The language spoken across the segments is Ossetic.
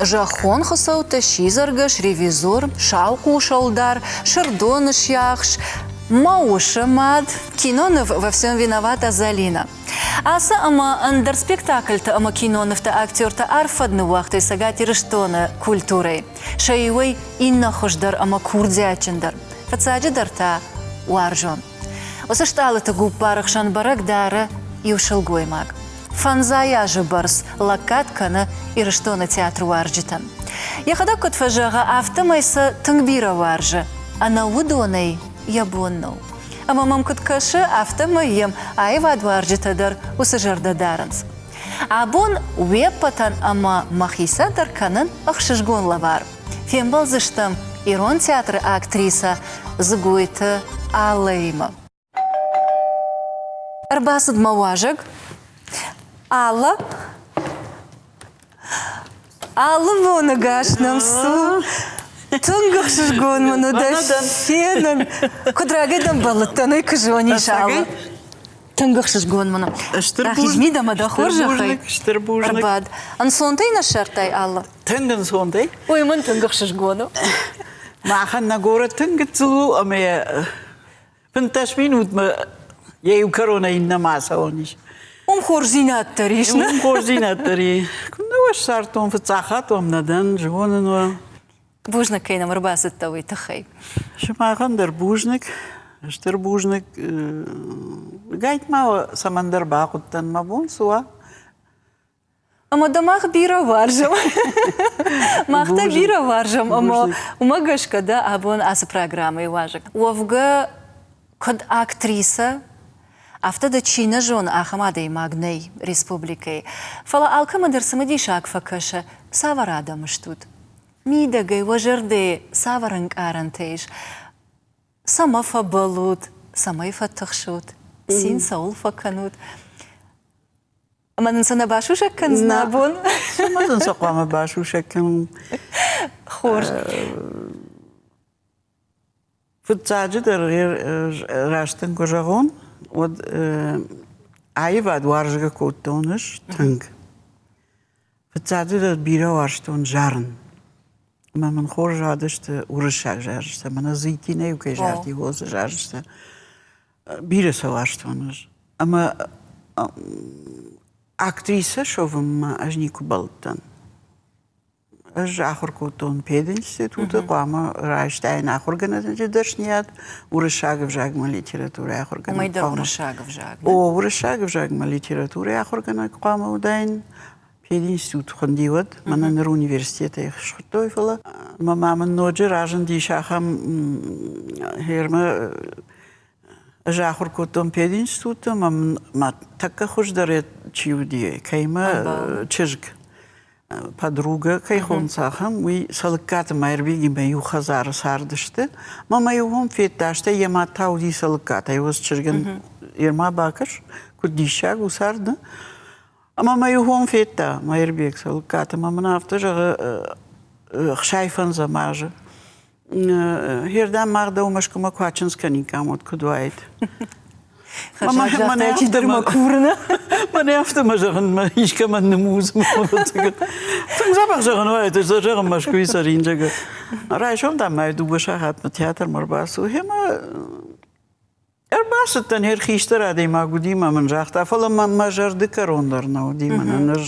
Зӕххон хуыцӕуттӕ, сидзӕргӕс, ревизор, саухъус ӕлдар, Сырдоны сиахс, Мӕ усы мад, киноныв Во всем виновата Залина. Ацы ӕмӕ ӕндӕр спектакльты ӕмӕ кинонывты актертӕ арф фӕд ныууагътой Цӕгат Ирыстоны культурӕйы. Сӕ иуӕй иннӕ хуыздӕр ӕмӕ курдиатджындӕр. Фыццаджыдӕр та уарзон. Уыцы стъалыты гуппары хсӕн бӕрӕг дары иу сылгоймаг. Фӕндзай азы бӕрц лӕггад кӕны Ирыстоны театруарзджытӕн. Йӕхӕдӕг куыд фӕзӕгъы, афтӕмӕй сӕ тынг бирӕ уарзы, ӕнӕ уыдонӕй йӕ бон нӕу. Ӕмӕ мӕм куыд кӕсы, афтӕмӕй йӕм аивадуарзджытӕ дӕр уыцы зӕрдӕ дарынц. Абон уе ппӕтӕн ӕмӕ мӕхицӕн дӕр кӕнын ӕхсызгон лӕвар. Фембӕлдзыстӕм Ирон театры актрисӕ Дзыгойты Аллӕимӕ. Ӕрбацыд мӕ уазӕг. Алла. Алы боны гас нӕм цу. Тынг ӕхсызгон мын у дӕ фенын. Куыд рагӕй дӕм бӕллыдтӕн, уый куы зонис, Алла. Тынг ӕхсызгон мын у. Рахиз мидӕмӕ дӕ хорзӕхӕй. Стыр бузныг. Ӕрбад. Ӕнцонтӕй нӕ ссардтай, Алла? Тынг ӕнцонтӕй. Уый мын тынг ӕхсызгон у. Махӕн нӕ горӕт тынг гыццыл у ӕмӕ 15 минутмӕ йӕ иу кӕронӕй иннӕмӕ ацӕуӕн ис. Уым хорздзинад дӕр ис, Уым хорздзинад дӕр и. Куыннӕ уӕ ссардтон, фыццаг хатт уӕм нӕ дӕн, зонын уӕ. Бузныг, кӕй нӕм ӕрбацыдтӕ, уый тыххӕй. Сымахӕн дӕр бузныг, стыр бузныг. Гайтма цӕмӕндӕр бахъуыдтӕн, мӕ бон цы уа. Ӕмӕ дӕ мах бирӕ уарзӕм. Мах дӕ бирӕ уарзӕм, ӕмӕ уымӕ гӕсгӕ дӕ абон ацы программӕйы уазӕг. Уӕвгӕ, куыд актрисӕ, афтӕ дӕ чи нӕ зоны, ахӕм адӕймаг нӕй республикӕйы. Фӕлӕ алкӕмӕ дӕр цымыдисаг фӕкӕсы, цавӕр адӕм стут? Мидӕгӕй уӕ зӕрдӕйы цавӕр ӕнкъарӕнтӕ ис? Цӕмӕ фӕбӕллут, цӕмӕй фӕтыхсут, цин цӕуыл фӕкӕнут? Ӕмӕ нын сӕ нӕ басусӕг кӕндзынӕ абон? Цӕмӕ сын сӕ хъуамӕ басусӕг кӕнон? Хорз. Фыццаджыдӕр раст дын куы зӕгъон, уӕд аивад уарзгӕ кодтон ӕз тынг. Фыццаджыдӕр бирӕ уарзтон зарын. Ӕмӕ мын хорз радысты уырыссаг зарджытӕ, мӕнӕ Зыйтинӕ-иу кӕй зарди, уыцы зарджытӕ. Бирӕ сӕ уарзтон ӕз. Ӕмӕ актрисӕ суӕвынмӕ ӕз никуы бӕллыдтӕн. Ӕз ахуыр кодтон пединституты, хъуамӕ райстаин ахуыргӕнӕджы дӕсныйад, уырыссаг ӕвзагмӕ литературӕйы ахуыргӕнӕг. Уымӕй дӕр уырыссаг ӕвзаг. О, уырыссаг ӕвзагмӕ литературӕйы ахуыргӕнӕг хъуамӕ уыдаин. Пединститут хуынди уӕд, мӕнӕ ныр университетӕй схуыдтой, фӕлӕ ӕмӕ ма мын ноджы разындис ахӕм хермӕ Ӕз ахуыр кодтон пединституты ӕмӕ мын мӕ тӕккӕ хуыздӕр чи уыди, кӕимӕ чызг, подруга кӕй хонынц, ахӕм, уый Цӕлыккаты Майырбегимӕ иу хӕдзары цардысты. Мӕ мӕ иу бон федта, стӕй йӕ мад та уыди Цӕлыккатӕй, уыцы чызгӕн йемӕ бакӕс, куыд диссаг у цард, Ӕмӕ мӕ иу бон федта Майырбег Цӕлыккаты ӕмӕ мын афтӕ зӕгъы, 65 азы. Хердӕм мах дӕу Мӕскуымӕ куы ачындз кӕниккам, уӕд куыд уаид? Мӕнӕ афтӕ мӕ зӕгъын, мӕ искӕмӕн нымудз. Тынг дзӕбӕх зӕгъын уаид, ӕз зӕгъын Мӕскуыйы цӕрин, зӕгъы. Райсом дам мӕ дыууӕ сахатмӕ театрмӕ ӕрбацу. Гъемӕ Ӕрбацыдтӕн, йе хистӕр адӕймаг уыди мӕ мын загъта, фӕлӕ мӕ мӕ зӕрды кӕрон дӕр нӕ уыди. Мӕнӕн ӕз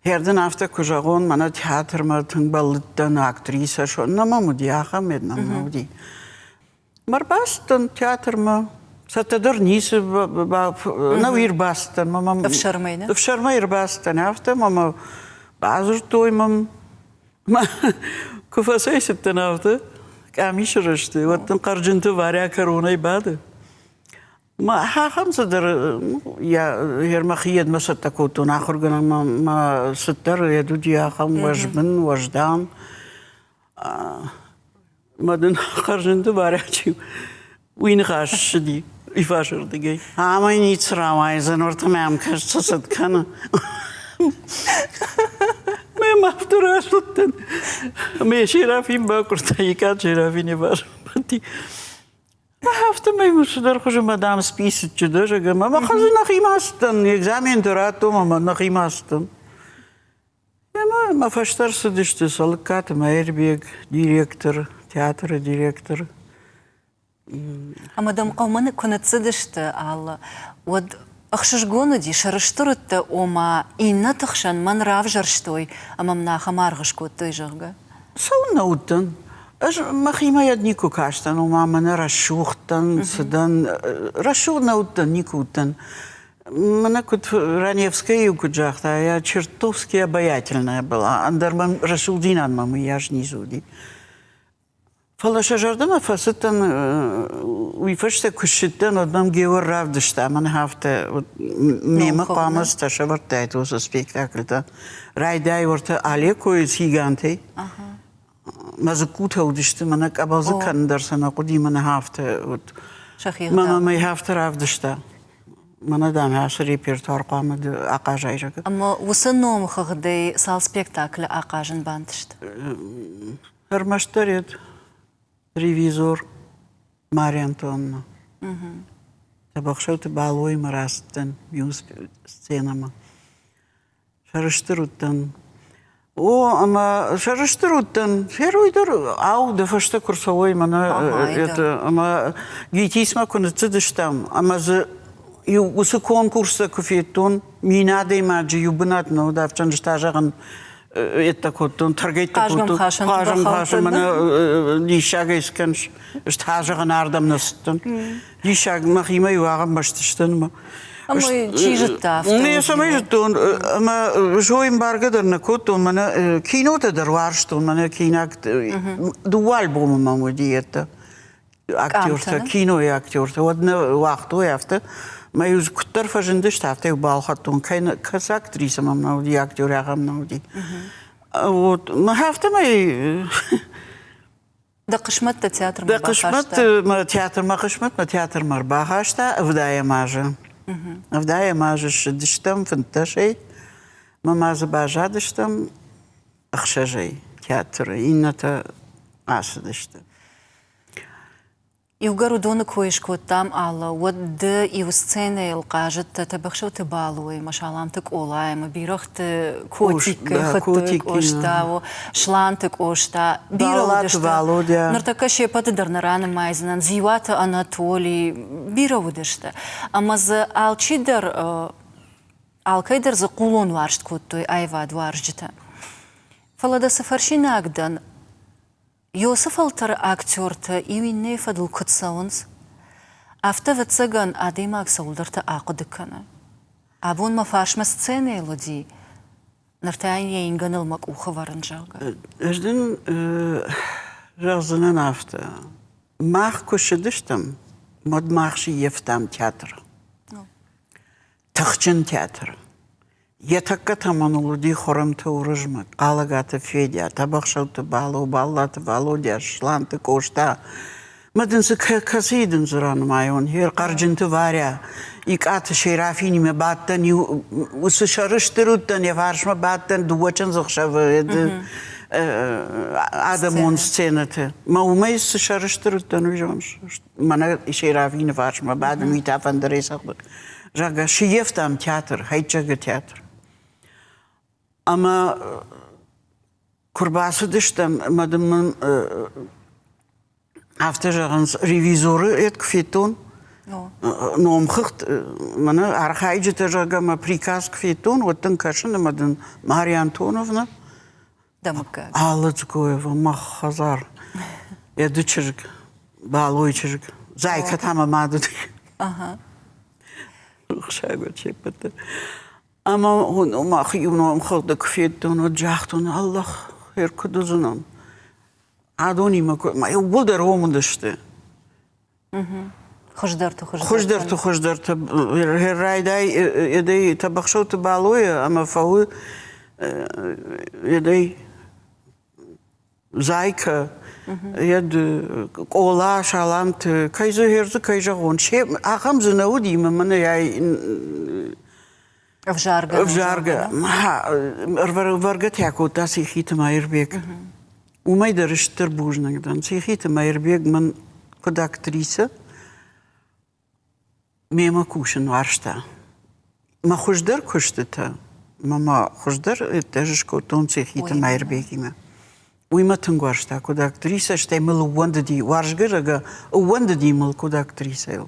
хӕрдын афтӕ куы зӕгъон, мӕнӕ театрмӕ тынг бӕллыдтӕн, актрисӕ нӕ мӕм уыди, ахӕм мед нӕм нӕ уыди. Мӕ ӕрбацыдтӕн театрмӕ, цӕттӕ дӕр ницы нӕ ӕрбацыдтӕн. Ӕфсӕрмӕй, нӕ? Ӕфсӕрмӕй ӕрбацыдтӕн, афтӕ мӕ бадзырдтой мӕм. Куы фӕцӕйцыдтӕн афтӕ, къамисы рӕзты, уӕд дын Хъӕрджынты Варя кӕронӕй бады. Мӕ ахӕм цыдӕр йӕ мӕхи йедмӕ цӕттӕ кодтон ахуыргӕнӕгмӕ, мӕ цыддӕр йед уыди ахӕм уӕзбын, уӕздан. Мӕ дын Хъӕрджынты Варя чи уый ныхас ссыди ифасырдыгӕй. Амӕй ницы рауайдзӕн, уӕртӕ мӕм кӕс, цы цыд кӕны. Мӕм афтӕ рӕсугъдтӕн. Ӕмӕ Серафим бакуырдта, икӕд Серафине базмӕлди. Афтӕмӕй цыдӕр хуызы мӕ дам списоччы дӕ, зӕгъгӕ, мӕ мӕ хӕзы нӕхимӕ ацыдтӕн, экзаменты радтон ӕмӕ нӕхимӕ ацыдтӕн. Ӕмӕ Мӕ фӕстӕ рцыдысты Цӕлыккаты Мӕирбег, директор, театры директор. Ӕмӕ дӕм хъӕумӕ куы ныццыдысты, Алла, уӕд ӕхсызгон уыди, сӕрыстыр уыдтӕ, ома иннӕты хсӕн мӕн равзӕрстой ӕмӕ мын ахӕм аргъ скодтой, зӕгъгӕ? Цӕуылнӕ уыдтӕн? Ӕз мӕхимӕ йӕд никуы кастӕн, ома мӕнӕ рӕсугъд дӕн, цы дӕн. Рӕсугъд нӕ уыдтӕн, никуы уыдтӕн. Мӕнӕ куыд Раневская-иу куыд загъта, я чертовски обаятельная была, ӕндӕр мӕм рӕсугъддзинад мӕм уыйас низ уыди. Фӕлӕ сӕ зӕрдӕмӕ фӕцыдтӕн, уый фӕстӕ куы ссыдтӕн, уӕд мӕм Геор равдыста, мӕн афтӕ мемӕ хъуамӕ цытӕ сӕвӕрдтаид уыцы спектакльтӕ. Райдай уӕртӕ Алекойы цигантӕй. Мӕ дзыккутӕ уыдысты, мӕнӕ къӕбӕлдзыг кӕнын дӕр сӕ нӕ хъуыди, мӕнӕ афтӕ уыд. Мӕ мӕ афтӕ равдыста. Мӕнӕ, дам, ацы репертуар хъуамӕ ды ахъазай, зӕгъы. Ӕмӕ уыцы номхыгъдӕй цал спектаклы ахъазын бантыст? Ӕрмӕстдӕр ед ревизор Марья Антоновна. Тӕбӕхсӕуты Балоимӕ рацыдтӕн иу сценӕмӕ. Сӕрыстыр уыдтӕн. О, ӕмӕ сӕрыстыр уыдтӕн. Ферой дӕр, ау, дӕ фӕстӕ куы рцӕуой мӕнӕ это, ӕмӕ ГИТИС-мӕ куы ныццыдыстӕм, ӕмӕ дзы иу уыцы конкурстӕ куы федтон, мин адӕймаджы иу бынат нӕ уыд, афтӕ та зӕгъын, еттӕ кодтон, тӕргӕйттӕ кодтон, хъазӕнхасӕн мӕнӕ диссагӕй скӕныс, ӕз та зӕгъын ардӕм нӕ цыдтӕн. Диссаг, мӕхимӕ иу ахӕм мӕстыстӕн ӕмӕ Ӕмӕ чи зыдта афтӕ? Не, цӕмӕй зыдтон, ӕмӕ зойын баргӕ дӕр нӕ кодтон, мӕнӕ кинотӕ дӕр уарзтон, мӕнӕ кинаг дыууӕ альбомы мӕм уыди еттӕ. Актертӕ, кинойы актертӕ, уӕд нӕ уагътой афтӕ. Мӕ-иу куыддӕр фӕзындысты, афтӕ-иу балхӕдтон. Кӕцы актрисӕ мӕм нӕ уыди, актер ахӕм нӕ уыди. Вот, афтӕмӕй Дӕ хъысмӕт дӕ театрмӕ Дӕ хъысмӕт мӕ театрмӕ хъысмӕт мӕ театрмӕ ӕрбахаста ӕвдайӕм азы. Ӕвдайӕм азы ссыдыстӕм фынддӕсӕй, мӕ ма дзы баззадыстӕм ӕхсӕзӕй театры, иннӕтӕ ацыдысты. Иугӕр уыдоны кой скодтам, Алла, уӕд ды иу сценӕйыл хъазыдтӕ Тӕбӕхсӕуты Балоимӕ, Саламты Къолаимӕ, Бирӕгъты Котиккӕй хуыдтой Къоста, Сланты Къоста, бирӕ уыдысты. Валодя. Ныртӕккӕ се ппӕты дӕр нӕ ранымайдзынӕн, Дзиуаты Анатоли, бирӕ уыдысты. Ӕмӕ дзы алчидӕр, алкӕй дӕр дзы хъулон уарзт кодтой аивадуарзджытӕ. Фӕлӕ дӕ цы фӕрсинаг дӕн, Ёсы фӕлтӕры актертӕ иу иннӕйы фӕдыл куыд цӕуынц, афтӕ, ӕвӕццӕгӕн, адӕймаг цӕуылдӕрты ахъуыды кӕны. Абон мӕ фарсмӕ сценӕйыл уыди, ныр та йын йӕ ингӕныл мӕ къух ӕвӕрын, зӕгъгӕ. Ӕз дын зӕгъдзынӕн афтӕ. Мах куы ссыдыстӕм, уӕд мах сыййӕфтам театры. Тыхджын театры. Йӕ тӕккӕ тӕмӕныл уыди Хуырымты Уырызмӕг, Хъалӕгаты Федя, Тӕбӕхсӕуты Бало, Баллаты Валодя, Сланты Къоста. Мӕ дын цы кӕцыйы дын дзы ранымайон? Гъер Хъӕрджынты Варя, Икъаты Серафинимӕ бадтӕн иу уыцы сӕрыстыр уыдтӕн, йӕ фарсмӕ бадтӕн дыууӕ чындзӕхсӕвы адӕмон сценӕты. Мӕ уымӕй цы сӕрыстыр уыдтӕн, уый зоныс? Мӕнӕ Серафины фарсмӕ бадын, уый та фӕндырӕй цӕгъды. Зӕгъгӕ, сыййӕфтам театр, Хӕйчӕгы театр. Ӕмӕ куы рбацыдыстӕм, ӕмӕ дын мын афтӕ зӕгъынц, ревизоры эд куы федтон, номхыгъд, мӕнӕ архайджытӕ, зӕгъгӕ, мӕ приказ куы федтон, уӕд дын кӕсын ӕмӕ дын Марья Антоновна Дӕ мыггаг? Алла Цгоева, мах хӕдзар. Йӕ ды чызг, Балойы чызг. Зайка та мӕ мад уыди. Рухсаг се ппӕт Ӕмӕ мах иу номхыгъды куы федтон, уӕд загътон, Аллах, хер куыд уыдзынӕн. Адонимӕ мӕ иууылдӕр уым уыдысты. Хуыздӕрты хуыздӕрты. Хуыздӕрты хуыздӕрты. Райдай едӕй Тӕбӕхсӕуты Балойы ӕмӕ фӕуы едӕй Зайка, ед Къола, Саламты, кӕй дзы хердзы, кӕй зӕгъон, ахӕм дзы нӕ уыди, мӕ мӕнӕ Ӕвзаргӕ. Ӕвзаргӕ. Ӕрвӕргӕтӕ кодта Цихиты Маирбег. Уымӕй дӕр стыр бузныг дӕн. Цихиты Маирбег мӕн куыд актрисӕ мемӕ кусын уарзта. Мӕ хуыздӕр куыстытӕ. Мӕ ма хуыздӕр ӕз скодтон Цехиты Мӕирбегимӕ. Уый мӕ тынг уарзта куыд актрисӕ, стӕй мыл ӕууӕндыди, уарзгӕ зӕгъгӕ, ӕууӕндыди мыл куыд актрисӕйыл.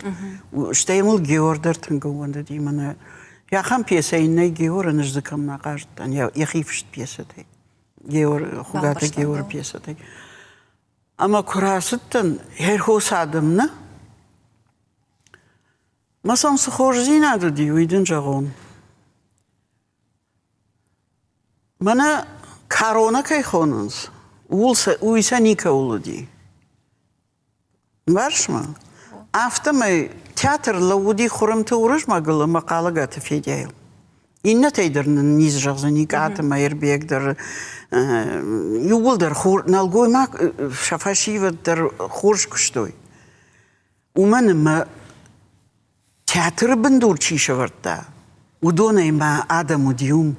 Стӕй мыл Геор дӕр тынг ӕууӕндыди мӕнӕ. Ахӕм пьесӕ йын нӕй Георӕн, ӕз дзы кӕм нӕ хъазыдтӕн, йӕхи фыст пьесӕтӕй. Геор, Хуыгаты Георы пьесӕтӕй. Ӕмӕ куы рацыдтӕн, херхос адӕм нӕ, мӕ сӕм цы хорздзинад уыди, уый дын зӕгъон. Мӕнӕ корона кӕй хонынц, ууыл сӕ, уый сӕ никӕуыл уыди. Ӕмбарыс мӕ? Афтӕмӕй театр лӕууыди Хуырымты Уырызмӕгыл ӕмӕ Хъалыгаты Федяйыл. Иннӕтӕй дӕр нын низ зӕгъдзӕни Къаты Мӕирбег дӕр, иууылдӕр нӕлгоймаг сӕ фӕсивӕд дӕр хорз куыстой. Уымӕн ӕмӕ театры бындур чи сӕвӕрдта, уыдонӕй ма адӕм уыди уым.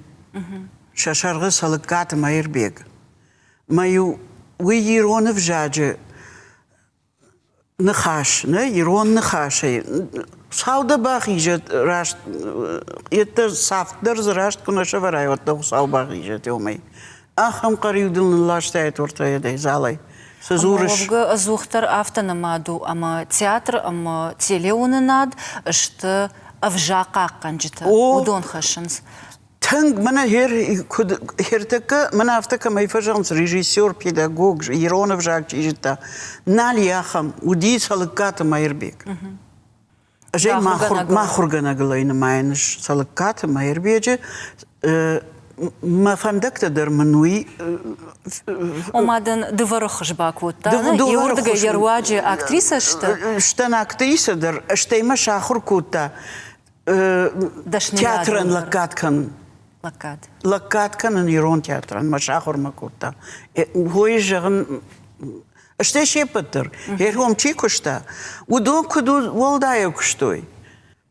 Сӕ сӕргъы Цӕлыккаты Мӕирбег. Мӕ-иу уый ирон ӕвзаджы ныхас, нӕ ирон ныхасӕй Хуыцау дӕ бахизӕд раст, йеддӕр цавд дӕр дзы раст куы нӕ сӕвӕрай, уӕд дӕ Хуыцау бахизӕд уымӕй. Ахӕм хъӕриу дыл нылластаид уӕртӕ залӕй. Цы дзурыс? Уӕвгӕ ӕдзухдӕр афтӕ нымад у, ӕмӕ театр ӕмӕ телеуынынад сты ӕвзаг хъахъхъӕнджытӕ. Уыдон хӕссынц. Тынг мӕнӕ хер куыд хертӕккӕ мӕнӕ афтӕ кӕмӕй фӕзӕгъынц режиссер, педагог, ирон ӕвзаг чи зыдта, нал и ахӕм, уыди Цӕлыккаты Мӕирбег. Ӕз ӕй мӕ ахуыргӕнӕгыл ӕй нымайын Цӕлыккаты Мӕирбеджы. Мӕ фӕндӕгтӕ дӕр мын уый Ома дын дывӕры хуыз бакодта, иуырдыгӕй йӕ руаджы актрисӕ сты? Стӕн актрисӕ дӕр, стӕй мӕ сахуыр кодта театрӕн лӕггад кӕнын. Лӕггад. Лӕггад кӕнын ирон театрӕн мӕ сахуыр мӕ кодта. Хойы зӕгъын, стӕй се ппӕт дӕр, йе чи куыста, уыдон куыд уӕлдайӕ куыстой.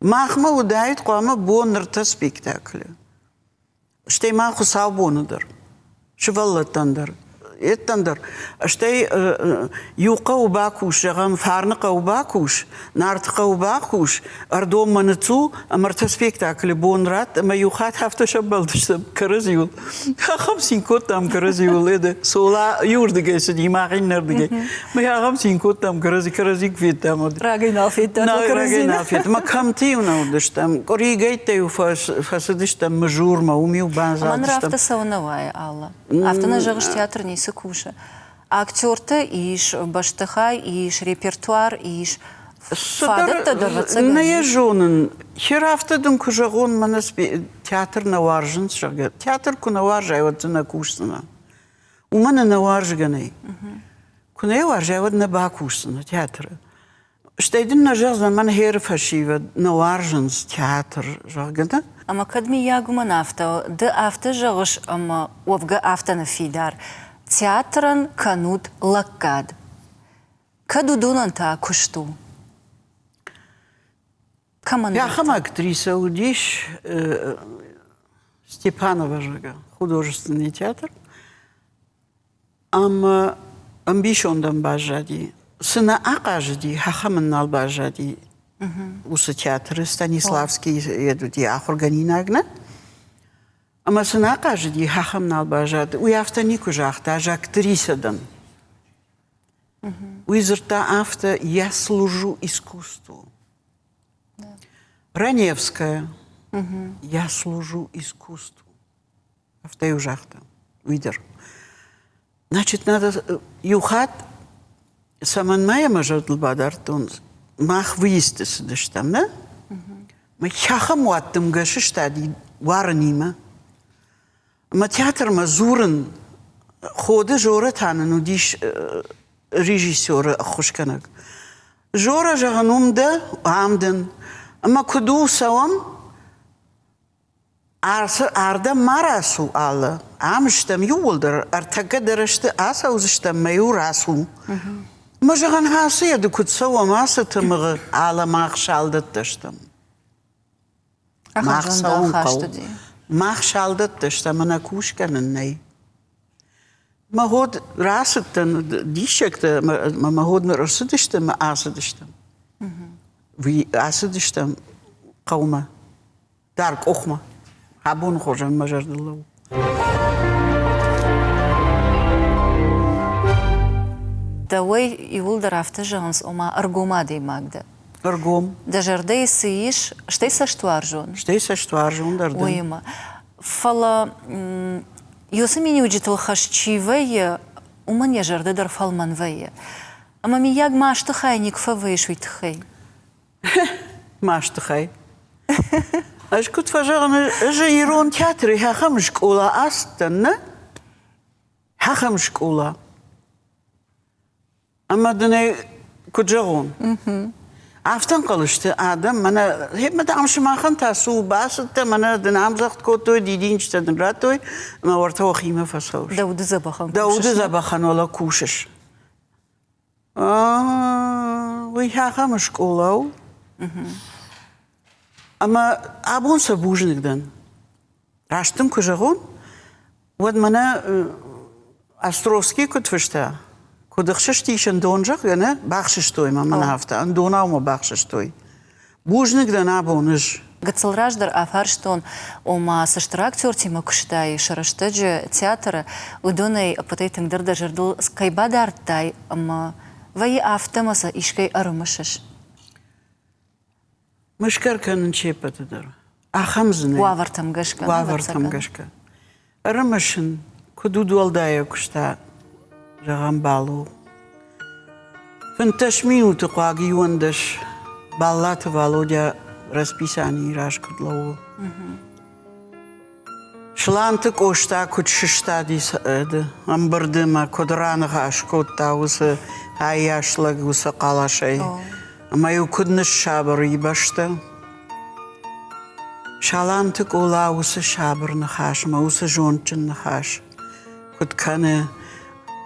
Махмӕ уыдаид хъуамӕ бон ныртӕ спектаклы. Стӕй ма хуыцаубоны дӕр, сывӕллӕттӕн дӕр, еттӕн дӕр. Стӕй иу хъӕуы бакус, зӕгъӕм, Фарны хъӕуы бакус, Нарты хъӕуы бакус, Ӕрдонмӕ ныццу ӕмӕ ӕртӕ спектаклы бон ратт ӕмӕ иу хатт афтӕ сӕмбӕлдыстӕм кӕрӕдзиуыл. Ахӕм цин кодтам кӕрӕдзиуыл, еде Цола иуырдыгӕй цыди, мах иннӕрдыгӕй. Мы ахӕм цин кодтам кӕрӕдзи, кӕрӕдзи куы федтам, уӕд. Рагӕй нал федтат кӕрӕдзи? Рагӕй нал федтам. Ӕмӕ кӕмты-иу нӕ уыдыстӕм. Къуыригӕйттӕ-иу фӕцыдыстӕм Мызурмӕ, уым-иу баззадыстӕм. Ӕмӕ ныр афтӕ цӕуы нӕ уайы, Алла? Афтӕ нӕ зӕгъыс, театр ницы кусы. Актертӕ ис, бӕстыхай ис, репертуар ис. Фадӕттӕ дӕр ӕвӕццӕгӕн Нӕ йӕ зонын. Хер афтӕ дын куы зӕгъон, мӕнӕ театр нӕ уарзынц, зӕгъгӕ. Театр куы нӕ уарзай, уӕд дзы нӕ кусдзынӕ. Уымӕн ӕнӕ уарзгӕ нӕй. Куы нӕ уарзай, уӕд нӕ бакусдзынӕ театры. Стӕй дын нӕ зӕгъдзӕн, мӕн херы фӕсивӕд нӕ уарзынц театр, зӕгъгӕ, нӕ? Ӕмӕ кӕд миййаг уымӕн афтӕ, ды афтӕ зӕгъыс ӕмӕ уӕвгӕ афтӕ ныффидар, театрӕн кӕнут лӕггад. Кӕд уыдонӕн та куыст у? Кӕмӕн Ахӕм актрисӕ уыдис Степанова, зӕгъгӕ, художественный театр. Ӕмӕ ӕмбисондӕн баззади. Цы нӕ ахъазыди, ахӕм ын нал баззади уыцы театры. Станиславский йед уыди ахуыргӕнинаг нӕ? Ӕмӕ цы нӕ ахъазыди, ахӕм нал баззад. Уый афтӕ никуы загъта, ӕз актрисӕ дӕн. Уый дзырдта афтӕ, я служу искусству. Раневская, я служу искусству. Афтӕ-иу загъта уый дӕр. Значит, надо иу хатт, цӕмӕн ма йӕ мӕ зӕрдыл бадардтон, мах выезды цыдыстӕм, нӕ? Мӕ ахӕм уаддымгӕ сыстади уарынимӕ. Мӕ театрмӕ дзурын, Ходы Жора та нын уыдис режиссеры ӕххуысгӕнӕг. Жора, зӕгъын, уым дӕ, ам дӕн. Ӕмӕ куыд у, цӕуӕм? Ардӕм ма рацу, алы. Ам стӕм иууылдӕр, ӕртӕккӕ дӕр сты, ацӕудзыстӕм мӕ-иу рацу. Мӕ зӕгъын, ацы йӕ куыд цӕуӕм, ацы тымыгъы, алы мах салдӕттӕ стӕм. Мах цӕуын хъӕуы. Мах салдӕттӕ стӕм, ӕнӕ кусгӕ нын нӕй. Мӕ ход рацыдтӕн, диссӕгтӕ, мӕ ход ӕрцыдысты ӕмӕ ацыдыстӕм. Ацыдыстӕм хъӕумӕ, Даркъохмӕ. Абоны хорзӕн мӕ зӕрдыл лӕууы. Дӕуӕй иууылдӕр афтӕ зӕгъынц, ома ӕргом адӕймаг дӕ. Ӕргом. Дӕ зӕрдӕйы цы ис, стӕй цӕстуарзон. Стӕй цӕстуарзон дӕр дӕн. Уыимӕ. Фӕлӕ уыцы миниуджытыл хӕст чи вӕййы, уымӕн йӕ зӕрдӕ дӕр фӕлмӕн вӕййы. Ӕмӕ миййаг масты хай никуы фӕвӕййыс уый тыххӕй? Масты хай. Ӕз куыд фӕзӕгъын, ӕз ирон театры ахӕм скъола ацыдтӕн, нӕ? Ахӕм скъола. Ӕмӕ дын ӕй куыд зӕгъон? Афтӕ ӕнхъӕл сты адӕм, мӕнӕ, мӕ дам, сымахӕн та цы у, бацыдтӕ, мӕнӕ дын ӕмдзӕгъд кодтой, дидинджытӕ дын радтой, ӕмӕ уӕртӕ уӕхимӕ фӕцӕуыс. Дӕ уды дзӕбӕхӕн Дӕ уды дзӕбӕхӕн уӕлӕ кусыс. Уый ахӕм скъола у. Ӕмӕ абон сӕ бузныг дӕн. Раст дын куы зӕгъон, уӕд мӕнӕ Островский куыд фыста, куыд ӕхсыстис ӕндон, зӕгъгӕ, нӕ бахсыстой мӕ мӕнӕ афтӕ, ӕндонау мӕ бахсыстой. Бузныг дӕн абон ӕз. Гыццыл раздӕр афарстон, ома цы стыр актертимӕ куыстай сӕ рӕстӕджы театры, уыдонӕй ӕппӕтӕй тынгдӕр дӕ зӕрдыл кӕй бадардтай ӕмӕ вӕййы афтӕ ӕмӕ сӕ искӕй ӕрымысыс? Мысгӕ кӕнын се ппӕты дӕр. Ахӕм дзы нӕй. Уавӕртӕм гӕсгӕ. Уавӕртӕм гӕсгӕ. Ӕрымысын, куыд удуӕлдайӕ куыста, зӕгъӕм, Бало. 15 минуты хъуаг 11 Баллаты Валодя расписанийы раз куыд лӕууы. Сланты Къоста куыд сыстади ӕмбырды ӕмӕ куыд раныхас кодта уыцы ӕйас лӕг уыцы хъӕлӕсӕй, ӕмӕ-иу куыд ныссабыр и бӕстӕ. Саламты Къола уыцы сабыр ныхасмӕ, уыцы зондджын ныхас куыд кӕны,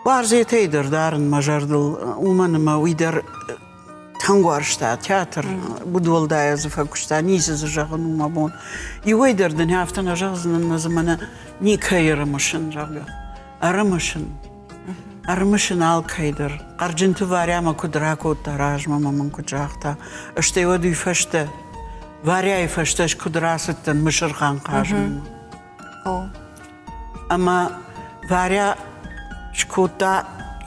Уарзетӕй дӕр дарын мӕ зӕрдыл, уымӕн ӕмӕ уый дӕр тынг уарзта театр, удуӕлдайӕ дзы фӕкуыста, ницы дзы зӕгъын у мӕ бон. Иуӕй дӕр дын афтӕ нӕ зӕгъдзынӕн, мӕ дзы мӕнӕ никӕй ӕрымысын, зӕгъгӕ. Ӕрымысын. Ӕрымысын алкӕй дӕр. Хъӕрджынты Варя мӕ куыд ракодта размӕ мӕ мын куыд загъта, стӕй уӕд уый фӕстӕ, Варяйы фӕстӕ ӕз куыд рацыдтӕн Мысырхан хъазынмӕ. Ӕмӕ Варя скодта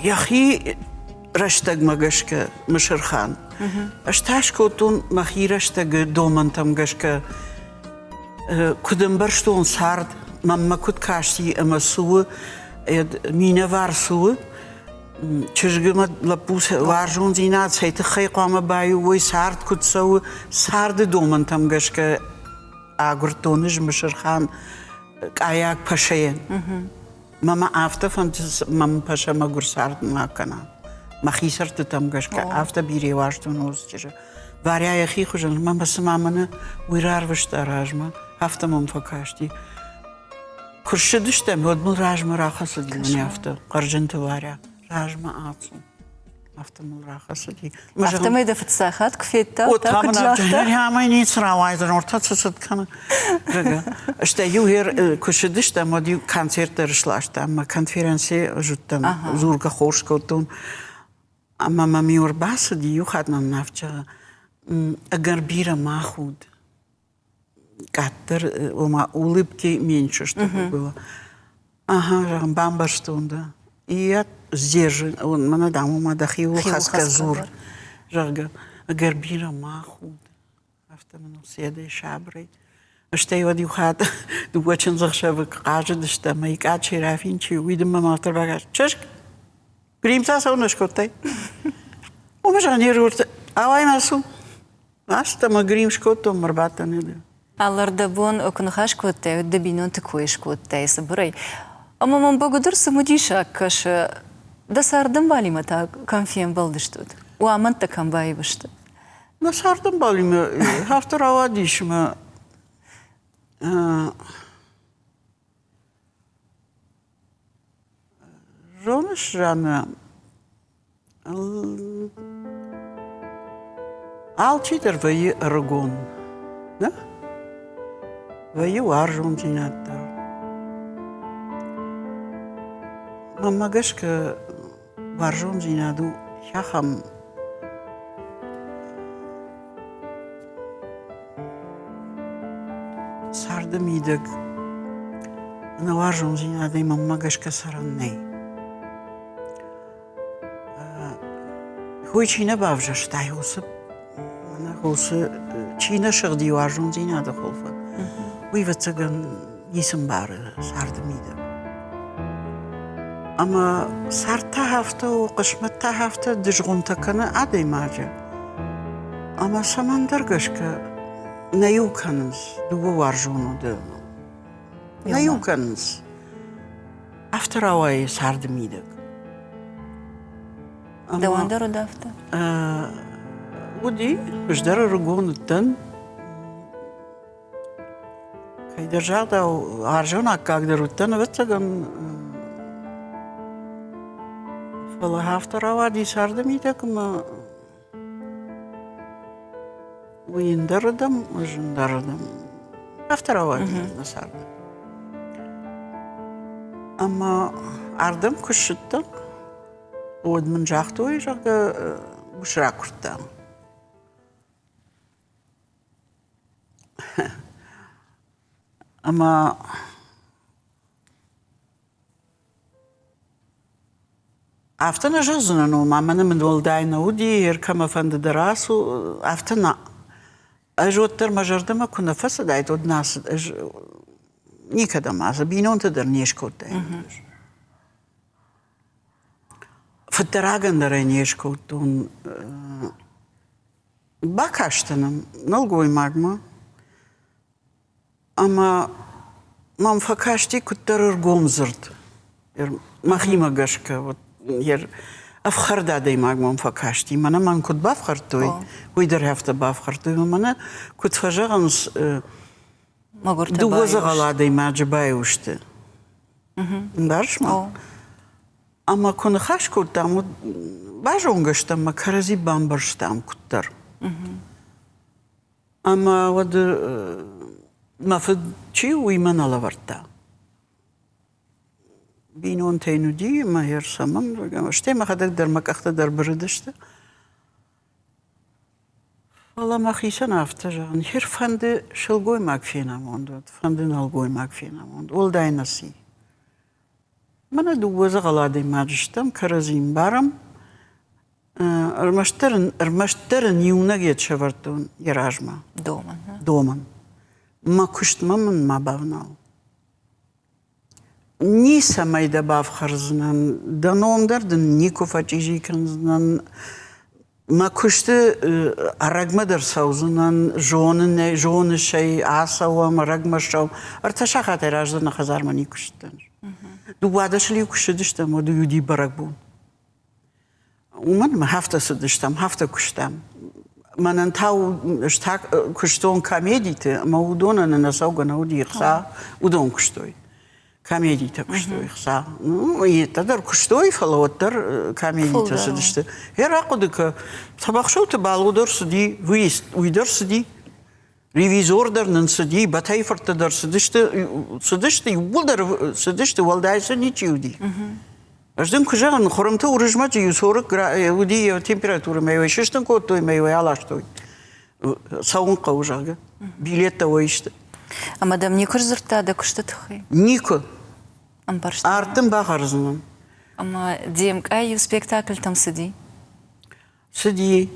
йӕхи рӕстӕгмӕ гӕсгӕ Мысырхан. Ӕз та скодтон мӕхи рӕстӕгы домӕнтӕм гӕсгӕ, куыд ӕмбӕрстон цард, мӕнмӕ куыд касти ӕмӕ цы у, минӕвар цы у, чызг ӕмӕ лӕппу уарзондзинад цӕй тыххӕй хъуамӕ баиу уой, цард куыд цӕуы, царды домӕнтӕм гӕсгӕ агуырдтон ӕз Мысырхан къайаг Пашӕйӕн. Мӕ мӕ афтӕ фӕнды, мӕ мын Пашӕ мӕгуыр цард ма кӕна. Мӕхи цӕрдтытӕм гӕсгӕ афтӕ бирӕ уарзтон уыцы чызджы. Варя йӕхи хуызӕн, мӕ цыма мӕнӕ уый рарвыста размӕ, афтӕ мӕм фӕкасти. Куы ссыдыстӕм, уӕд мыл размӕ рахӕцыди мӕнӕ афтӕ, Хъӕрджынты Варя, размӕ ацу. Афтӕ мыл рахӕцыди. Афтӕмӕй дӕ фыццаг хатт куы федта, та куыд загъта? Ӕмӕ ницы рауайдзӕн, ортӕ цы цыд кӕны. Стӕй-иу куы ссыдыстӕм, уӕд-иу концерт дӕр сластам, мӕ конференци зыдтӕн, дзургӕ хорз кодтон. Ӕмӕ мӕм-иу ӕрбацыди, иу хатт мӕм нафча ӕгӕр бирӕ ма худ. Къаддӕр, ома улыбки меньше, чтобы было. Ага, зӕгъын, бамбӕрстон дӕ. И я сдержан, мӕнӕ дам, ома дӕхиуыл хӕцгӕ дзур, зӕгъгӕ, ӕгӕр бирӕ ма худ. Афтӕ мын седӕй сабырӕй. Стӕй уӕд иу хатт дыууӕ чындзӕхсӕвы хъазыдыстӕм, ӕмӕ икъа Черафин чи, уый дын мӕм афтӕ бакаст, чызг, гримтӕ цӕуылнӕ скодтай? Уымӕ зӕгъын, не ргурты, ауай ма цу. Аст ӕмӕ грим скодтон мӕ рбадтӕн ӕд. Алырдӕбон куы ныхас кодтай, уӕд дӕ бинонты кой скодтай цыбырӕй. Ӕмӕ мӕм бӕгуыдӕр цымыдисаг кӕсы, дӕ цардӕмбалимӕ та кӕм фембӕлдыстут? Уӕ амӕндтӕ кӕм баиу сты? Мӕ цардӕмбалимӕ афтӕ рауадис, ӕмӕ зоныс, Жаннӕ, Алчидӕр вӕййы ӕрыгон, нӕ? Вӕййы уарзондзинад дӕр. Мӕнмӕ гӕсгӕ, уарзондзинад у ахӕм царды мидӕг. Ӕнӕ уарзондзинадӕй мӕнмӕ гӕсгӕ цӕрӕн нӕй. Уый чи нӕ бавзӕрста, уыцы уыцы чи нӕ сыгъди уарзондзинады хуылфы, уый, ӕвӕццӕгӕн, ницы мбары царды мидӕг. Ӕмӕ цард та афтӕ у, хъысмӕт та афтӕ дызгъуымтӕ кӕны адӕймаджы. Ӕмӕ цӕмӕндӕр гӕсгӕ нӕ иу кӕнынц дыууӕ уарзон уды. Нӕ иу кӕнынц. Афтӕ рауайы царды мидӕг. Дӕуӕн дӕр уыд афтӕ? Уыди. Ӕз дӕр ӕрыгон уыдтӕн. Кӕйдӕр загъдау, уарзон аккаг дӕр уыдтӕн, ӕвӕццӕгӕн. Фӕлӕ афтӕ рауади царды мидӕг ӕмӕ Уый ӕндӕрырдӕм, ӕз ӕндӕрырдӕм. Афтӕ рауади нӕ царды. Ӕмӕ ардӕм куы ссыдтӕн, уӕд мын загътой, зӕгъгӕ, ус ракуырдтам. Ӕмӕ Афтӕ нӕ зӕгъдзынӕн, ома мӕнӕ мын уӕлдай нӕ уыди, кӕмӕфӕнды дӕр ацу, афтӕ нӕ. Ӕз уӕддӕр мӕ зӕрдӕмӕ куы нӕ фӕцыдаид, уӕд нӕ ацыд. Ӕз никӕдӕм ацыд, бинонтӕ дӕр не скодтаин. Фыддӕрагӕн дӕр ӕй не скодтон. Бакастӕн ӕм нӕлгоймагмӕ. Ӕмӕ мӕм фӕкасти куыддӕр ӕргом дзырд. Мӕхимӕ гӕсгӕ вот ӕфхӕрд адӕймаг мӕм фӕкасти. Мӕнӕ мӕн куыд бафхӕрдтой, уый дӕр афтӕ бафхӕрдтой. Мӕнӕ куыд фӕзӕгъынц, дыууӕ дзӕгъӕл адӕймаджы баиу сты. Ӕмбарыс ма? Ӕмӕ куы ныхас кодтам, уӕд базонгӕ стӕм ӕмӕ кӕрӕдзи бамбӕрстам куыддӕр. Ӕмӕ уӕд мӕ фыд чи у, уый мӕ нӕ лӕвӕрдта. Бинонтӕ йын уыди, ӕмӕ йӕ ӕрцӕмӕн, стӕй мӕхӕдӕг дӕр мӕ къӕхтӕ дӕр бырыдысты. Фӕлӕ мӕхицӕн афтӕ зӕгъын, хир фӕнды сылгоймаг фенамонд уӕд, фӕнды нӕлгоймаг фенамонд, уӕлдай нӕ ци. Мӕнӕ дыууӕ дзӕгъӕл адӕймаджы стӕм, кӕрӕдзи мбарӕм, Ӕрмӕстдӕр ын, ӕрмӕстдӕр ын иунӕг йед сӕвӕрдтон йӕ размӕ. Домӕн. Домӕн. Мӕ куыстмӕ мын ма бавнал. Ницӕмӕй дӕ бафхӕрдзынӕн, дӕ ном дӕр дын никуы фӕчъизи кӕндзынӕн. Мӕ куысты ӕрӕгмӕ дӕр цӕудзынӕн, зонын ӕй, зоныс ӕй, ацӕуӕм, ӕрӕгмӕ ссӕуӕм. Ӕртӕ сахатӕй раздӕр нӕ хӕдзармӕ никуы ссыдтӕн. Дыууадӕсыл-иу куы ссыдыстӕм, уӕд уыди бӕрӕгбон. Уымӕн ӕмӕ афтӕ цыдыстӕм, афтӕ куыстам. Мӕнӕн та ӕз та куыстон комедиты, ӕмӕ уыдонӕн ӕнӕцӕугӕ нӕ уыди ӕхца, уыдон куыстой. Комедитӕ куыстой ӕхца. Ну, йедтӕ дӕр куыстой, фӕлӕ уӕддӕр комедитӕ цыдысты. Йӕ рахъуыды кӕ, Тӕбӕхсӕуты Бало дӕр цыди, выезд, уый дӕр цыди. Ревизор дӕр нын цыди, Бӕтӕйы фырттӕ дӕр цыдысты, цыдысты, иууылдӕр цыдысты, уӕлдай сӕ ничи уыди. Ӕз дын куы зӕгъын, Хуырымты Уырызмӕджы иу сорок уыди йӕ температурӕмӕ йӕ сыстын кодтой ӕмӕ йӕ аластой. Цӕуын хъӕуы, зӕгъгӕ. Билеттӕ уӕй сты. Ӕмӕ дӕм никуы сдзырдта дӕ куысты тыххӕй? Никуы. Ӕмбӕрста. Ард дын бахӕрдзынӕн. Ӕмӕ де мкъай-иу спектакльтӕм цыди? Цыди.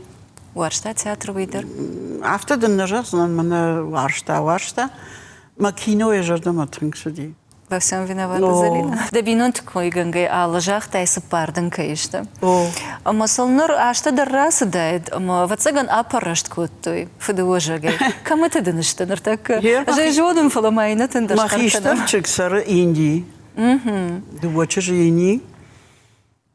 Уарзта театр уый дӕр? Афтӕ дын нӕ зӕгъдзынӕн, мӕнӕ уарзта, уарзта. Мӕ кино йӕ зӕрдӕмӕ тынг цыди. Во всем виновата Залина. Дӕ бинонты койгӕнгӕй алы загътай цыппар дын кӕй сты. Ӕмӕ сыл ныр азтӕ дӕр рацыдаид, ӕмӕ ӕвӕццӕгӕн аппӕррӕст кодтой фыдыуӕзӕгӕй. Кӕмыты дын сты ныртӕккӕ? Ӕз ӕй зонын, фӕлӕ ма иннӕтӕн дӕр Мӕ хистӕр чызг цӕры Индийы. Дыууӕ чызджы ини.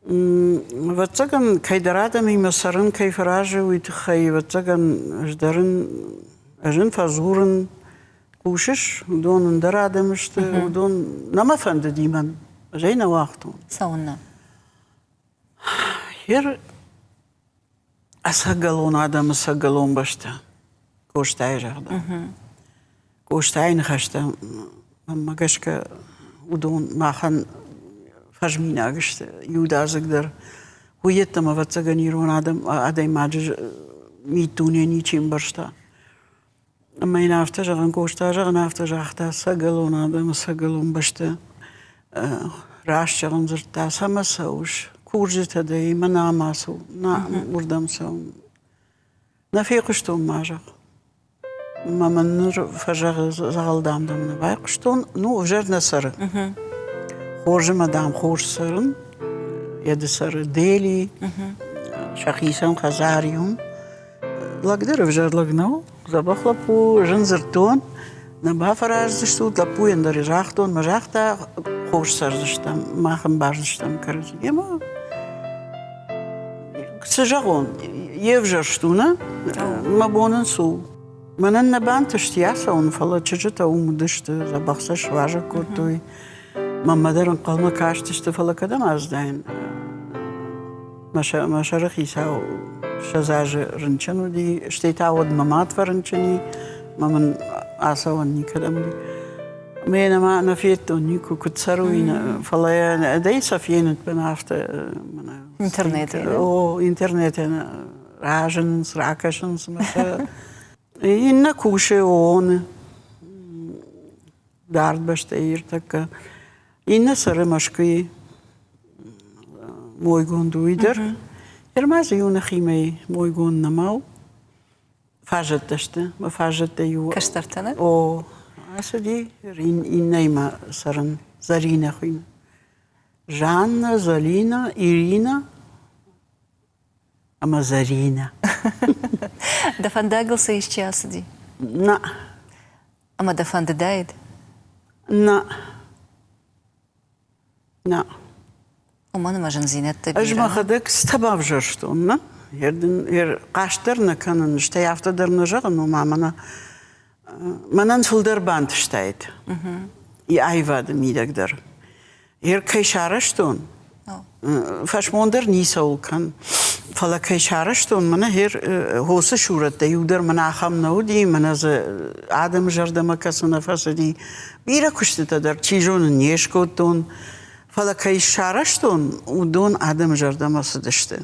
Ӕвӕццӕгӕн, кӕйдӕр адӕмимӕ цӕрын кӕй фӕразы, уый тыххӕй, ӕвӕццӕгӕн, ӕз дӕр ын, ӕз ын фӕдзурын, хъусыс, уыдон ӕндӕр адӕм сты, уыдон нӕ мӕ фӕндыди мӕн, ӕз ӕй нӕ уагътон. Цӕуыннӕ? Хер ӕцӕгӕлон адӕмы ӕцӕгӕлон бӕстӕ, Къостайы загъдау. Къостайы ныхӕстӕ мӕнмӕ гӕсгӕ уыдон махӕн фӕзминаг сты иудадзыг дӕр. Уый йеддӕмӕ, ӕвӕццӕгӕн, ирон адӕм адӕймаджы миддуне ничи ӕмбӕрста. Ӕмӕ йын афтӕ зӕгъын, Къоста зӕгъын афтӕ загъта, цӕгӕлон адӕмы цӕгӕлон бӕсты раст зӕгъын дзырдта, цӕмӕ цӕуыс, курджытӕ дӕ имӕ нӕма цу, нӕ уырдӕм цӕуын. Нӕ фехъуыстон ма зӕгъ. Мӕ мын ныр фӕзӕгъы, дзӕгъӕл дам дӕм нӕ байхъуыстон, ну, ӕвзӕр нӕ цӕры. Хорз ӕмӕ дам хорз цӕрын, йӕ ды цӕры Дели, сӕхицӕн хӕдзар иум. Лӕг дӕр ӕвзӕр лӕг нӕу, дзӕбӕх лӕппу, зын дзырдтон, нӕ бафӕраздзыстут, лӕппуйӕн дӕр загътон, мӕ загъта, хорз цӕрдзыстӕм, мах ӕмбардзыстӕм кӕрӕдзи. Ӕмӕ цы зӕгъон, йе взӕрст у, нӕ? Мӕ бон ын цы у? Мӕнӕн нӕ бантысти ацӕуын, фӕлӕ чызджытӕ уым уыдысты, дзӕбӕх сӕ суазӕг кодтой. Мӕнмӕ дӕр ӕнхъӕлмӕ кастысты, фӕлӕ кӕдӕм аздаин? Мӕ сӕры хицау 20 азы рынчын уыди, стӕй та уӕд мӕ мад фӕрынчын и, мӕ мын ацӕуӕн никӕдӕм уыди. Мӕ нӕма нӕ федтон никуы, куыд цӕры, уый нӕ, фӕлӕ дӕй сӕ фенын афтӕ Интернеты. О, интернеты разынынц, ракӕсынц мӕ сӕ. Иннӕ кусы ООН-ы дард бӕстӕйы ӕртӕккӕ. Иннӕ цӕры Мӕскуыйы мойгонд уый дӕр. Ӕрмӕ дзы иу нӕхимӕ мойгонд нӕма у. Фаззӕттӕ сты. Мӕ фаззӕттӕ иу. Кӕстӕртӕ нӕ? О, ацыди. Иннӕимӕ цӕрын. Зӕринӕ хуыйны. Жанна, Зӕлинӕ, Ирина ӕмӕ Зӕринӕ. Дӕ фӕндагыл сӕ исчи ацыди? Нӕ. Ӕмӕ дӕ фӕндыдаид? Нӕ. Нӕ. Уымӕн ӕмӕ зындзинӕдтӕ бирӕ. Ӕз мӕхӕдӕг цытӕ бавзӕрстон, нӕ? Хъаст дӕр нӕ кӕнын, стӕй афтӕ дӕр нӕ зӕгъын, ома мӕнӕ мӕнӕн фылдӕр бантыстаид и аивады мидӕг дӕр. Ер кӕй сарӕзтон, фӕсмон дӕр ницӕуыл кӕн, фӕлӕ кӕй сарӕзтон, мӕнӕ хер хосы сурӕттӕ иу дӕр мӕнӕ ахӕм нӕ уыди, мӕнӕ дзы адӕмы зӕрдӕмӕ кӕцы нӕ фӕцыди. Бирӕ куыстытӕ дӕр, чи зоны, не скодтон, фӕлӕ кӕй сарӕзтон, уыдон адӕмы зӕрдӕмӕ цыдысты.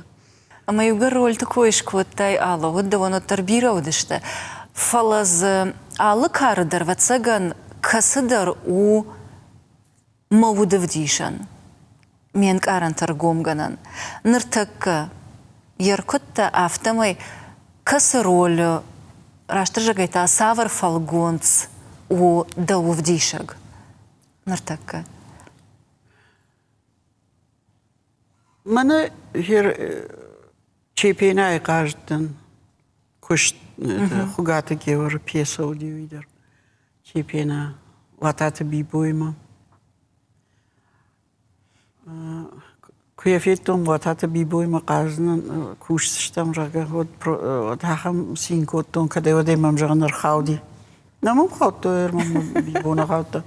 Ӕмӕ иугӕр рольты кой скодтай, алы уыд дӕуӕн уӕддӕр бирӕ уыдысты, фӕлӕ дзы алы кары дӕр, ӕвӕццӕгӕн, кӕцыдӕр у мӕ уды вдисӕн, ме нкъарӕнты ргомгӕнӕн. Ныртӕккӕ йе ркуыдтӕ, афтӕмӕй кӕцы ролы, растдӕр зӕгъгӕй та, цавӕр фӕлгонц у дӕу вдисӕг ныртӕккӕ? Мӕнӕ Чепенайы хъазыдтӕн куыст Хуыгаты Георы пьесӕ уыди уый дӕр. Чепена Уататы Бибоимӕ. Куы йӕ федтон Уататы Бибоимӕ хъазынӕн кусдзыстӕм, зӕгъгӕ, уӕд ахӕм цин кодтон, кӕдӕй-уӕдӕй мӕм, зӕгъын, ӕрхауди. Нӕ мӕм хаудтой, ӕрмӕст Бибо нӕ хаудта.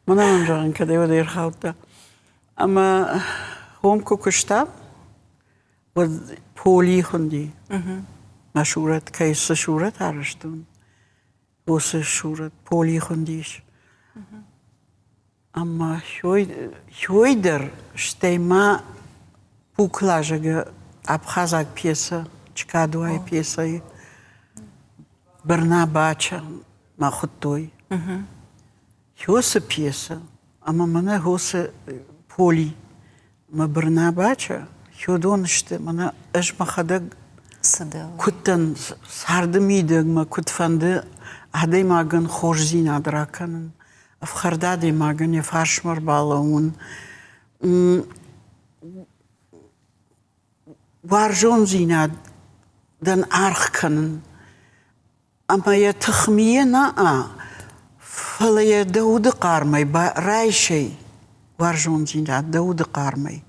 Мӕнӕ мӕм, зӕгъын, кӕдӕй-уӕдӕй ӕрхаудта. Ӕмӕ хом куы куыстам, уӕд Поли хуынди. Мӕ сурӕт, кӕй цы сурӕт арӕзтон, уыцы сурӕт Поли хуындис. Ӕмӕ хёй дӕр, стӕй ма Пуклазӕгы абхазаг пьесӕ, Чкадуайы пьесӕйы Барнабача мӕ хуыдтой. Хёсы пьесӕ ӕмӕ мӕнӕ Хосы Поли мӕ Барнабача хёдон сты, мӕнӕ ӕз мӕхӕдӕг куыд дӕн царды мидӕг мӕ куыд фӕнды адӕймагӕн хорздзинад ракӕнын, ӕфхӕрд адӕймагӕн йӕ фарсмӕ ӕрбалӕууын, уарзондзинадӕн аргъ кӕнын. Ӕмӕ йӕ тыхмийӕ нӕ, фӕлӕ йӕ дӕ уды хъармӕй райсай уарзондзинад дӕ уды хъармӕй.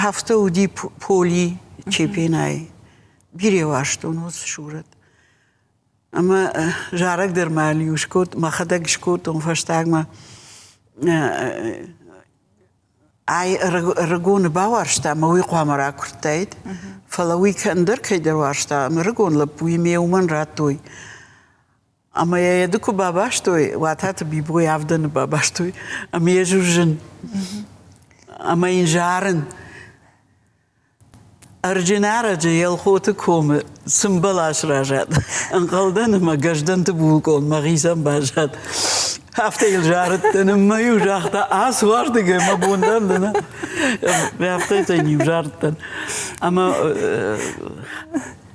Афтӕ уыди Поли Чепенайы. Бирӕ уарзтон уыцы сурӕт. Ӕмӕ зарӕг дӕр ма иу скод, мӕхӕдӕг скодтон фӕстагмӕ. Ай ӕрыгоны бауарзта ӕмӕ уый хъуамӕ ракуырдтаид, фӕлӕ уый ӕндӕр кӕйдӕр уарзта ӕмӕ ӕрыгон лӕппуйы ме уымӕн радтой. Ӕмӕ йӕ йӕ ды куы бабастой, Уататы Бибойы авдӕны бабастой, ӕмӕ йӕ зын. Ӕмӕ йын зарын. Ӕрджынарӕджы Елхоты комы цым бӕлас разад. Ӕнхъӕлдӕн ӕмӕ Гӕздӕнты булкъон мӕхицӕн баззад. Афтӕ йыл зарыдтӕн ӕмӕ-иу загъта, ацу ардыгӕй, мӕ бон дӕр дын. Афтӕ иу зарыдтӕн. Ӕмӕ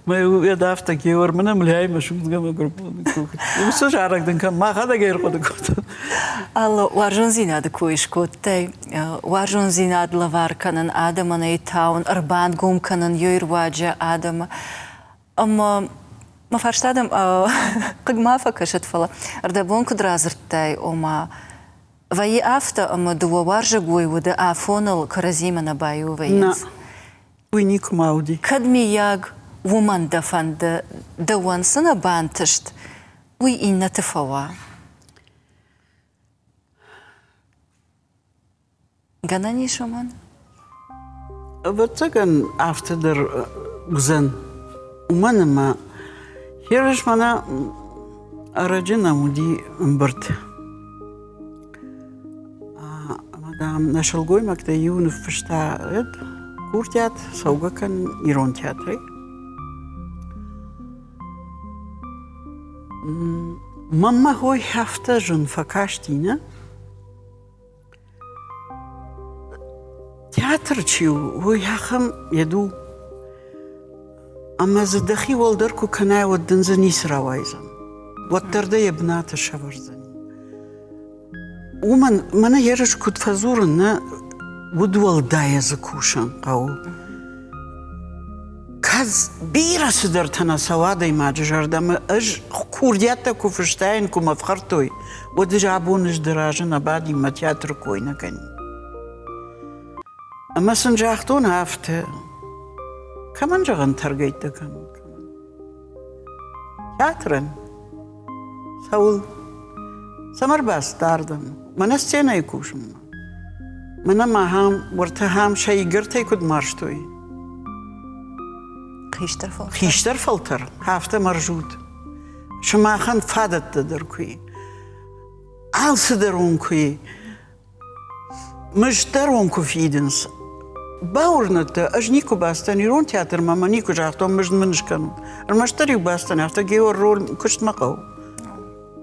Мӕ уӕд афтӕ Геор мын ӕмлӕй мӕ судзгӕ мӕ гуырбоны Уыцы зарӕг дын кӕм мӕхӕдӕг ӕрхъуыды кодтон. Алло, уарзондзинады кой скодтай. Уарзондзинад лӕвар кӕнын адӕмӕн ӕй тауын, ӕрбангом кӕнын йой руаджы адӕмы. Ӕмӕ мӕ фарста дӕм хъыг ма фӕкӕсӕд, фӕлӕ ӕрдӕбон куыд радзырдтай, ома вӕййы афтӕ, ӕмӕ дыууӕ уарзӕгой уды афоныл кӕрӕдзимӕ нӕ баиу вӕййынц. Уый никуыма уыди. Кӕд, миййаг, уымӕн дӕ фӕнды, дӕуӕн цы нӕ бантыст, уый иннӕты фӕуа? Гӕнӕн ис уымӕн? Ӕвӕццӕгӕн, афтӕ дӕр уыдзӕн. Уымӕн ӕмӕ ерыс мӕнӕ ӕрӕджы нӕм уыди ӕмбырд. Ӕмӕ, дам, нӕ сылгоймӕгтӕй иу ныффыста курдиат цӕугӕ кӕн ирон театрӕй. Мӕнмӕ хой афтӕ зын фӕкасти, нӕ? Театр чи у, уый ахӕм йед у, ӕмӕ дзы дӕхи уӕлдӕр куы кӕнай, уӕд дын дзы ницы рауайдзӕн. Уӕддӕр дӕ йӕ бынаты сӕвӕрдзӕн. Уымӕн мӕнӕ ерыс куыд фӕдзурын, нӕ удуӕлдайӕ дзы кусын хъӕуы. Кӕд бирӕ цыдӕртӕ нӕ цӕуы адӕймаджы зӕрдӕмӕ, ӕз курдиӕттӕ куы фыстаин, куы мӕ фхӕрдтой, уӕд ӕз абон ӕз дӕ разы нӕ бадин, мӕ театры кой нӕ кӕнин. Ӕмӕ сын загътон афтӕ, кӕмӕн зӕгъын тӕргӕйттӕ кӕнын? Театрӕн? Цӕуыл? Цӕмӕ ӕрбацыд ардӕм? Мӕнӕ сценӕйы кусынмӕ. Мӕнӕ ма ахӕм, уӕртӕ ахӕм сӕ игӕртӕй куыд марзтой. Хистӕр фӕлтӕр. Хистӕр фӕлтӕр, афтӕ мӕрзут. Сымахӕн фадӕттӕ дӕр куы и. Алцыдӕр уын куы и. Мызддӕр уын куы фидынц. Бауырныдта, ӕз никуы бацыдтӕн ирон театрмӕ ӕмӕ никуы загътон, мызд мын скӕнут. Ӕрмӕстдӕр-иу бацыдтӕн, афтӕ Геор роль куыстмӕ хъӕуы.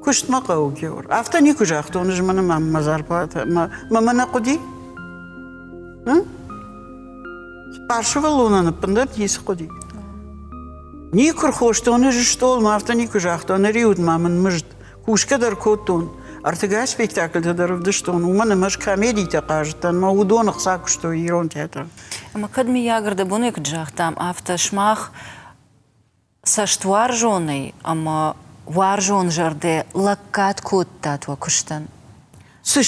Куыстмӕ хъӕуы Геор. Афтӕ никуы загътон, ӕз мӕнӕ мӕ мӕ зарплатӕ мӕ мӕ нӕ хъуыди. Цыппар сывӕллонӕн ӕппындӕр ницы хъуыди. Никуы рхостон ӕз стъолмӕ, афтӕ никуы загътон, ӕриуд ма мын мызд. Кусгӕ дӕр кодтон, ӕртыгай спектакльтӕ дӕр ӕвдыстон, уымӕн ӕмӕ ӕз комедитӕ хъазыдтӕн, мӕ уыдон ӕхца куыстой ирон театры. Ӕмӕ кӕд миййаг ӕрдӕбонӕй куыд загътам, афтӕ сымах цӕстуарзонӕй ӕмӕ уарзон зӕрдӕ лӕггад кодтат уӕ куыстӕн? Цы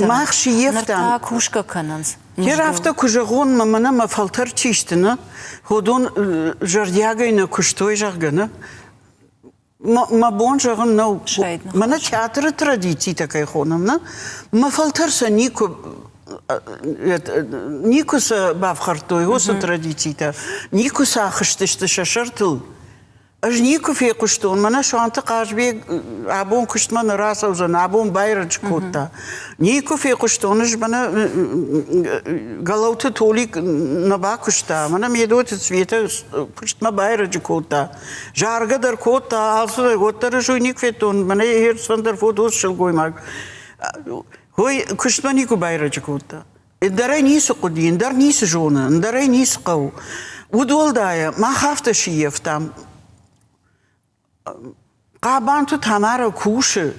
мах сиййӕфтам. Ныр та кусгӕ кӕнынц. Гер афтӕ куы зӕгъон, мӕ мӕнӕ мӕ фӕлтӕр чи сты, нӕ, уыдон зӕрдиагӕй нӕ куыстой, зӕгъгӕ, нӕ, Мӕ бон зӕгъын нӕу, мӕнӕ театры традицитӕ кӕй хонӕм, нӕ, мӕ фӕлтӕр сӕ никуы никуы сӕ бафхӕрдтой уыцы традицитӕ, никуы сӕ ахызтысты сӕ сӕртыл. Ӕз никуы фехъуыстон, мӕнӕ Суанты Хъазбег абон куыстмӕ нӕ рацӕудзӕн, абон байрӕджы кодта. Никуы фехъуыстон, ӕз мӕнӕ Гӕлӕуты Толик нӕ бакуыста, мӕнӕ Медойты Светӕ куыстмӕ байрӕджы кодта. Заргӕ дӕр кодта, алцыдӕр, уӕддӕр ӕз уый никуы федтон, мӕнӕ Ерсфӕндӕр фотос сылгоймаг. Ой, куыстмӕ никуы байрӕджы кодта. Ӕндӕрӕй ницы хъуыди, ӕндӕр ницы зоны, ӕндӕрӕй ницы хъӕуы. Удуӕлдайӕ мах афтӕ сиййӕфтам. Хъабанты Тамарӕ кусы,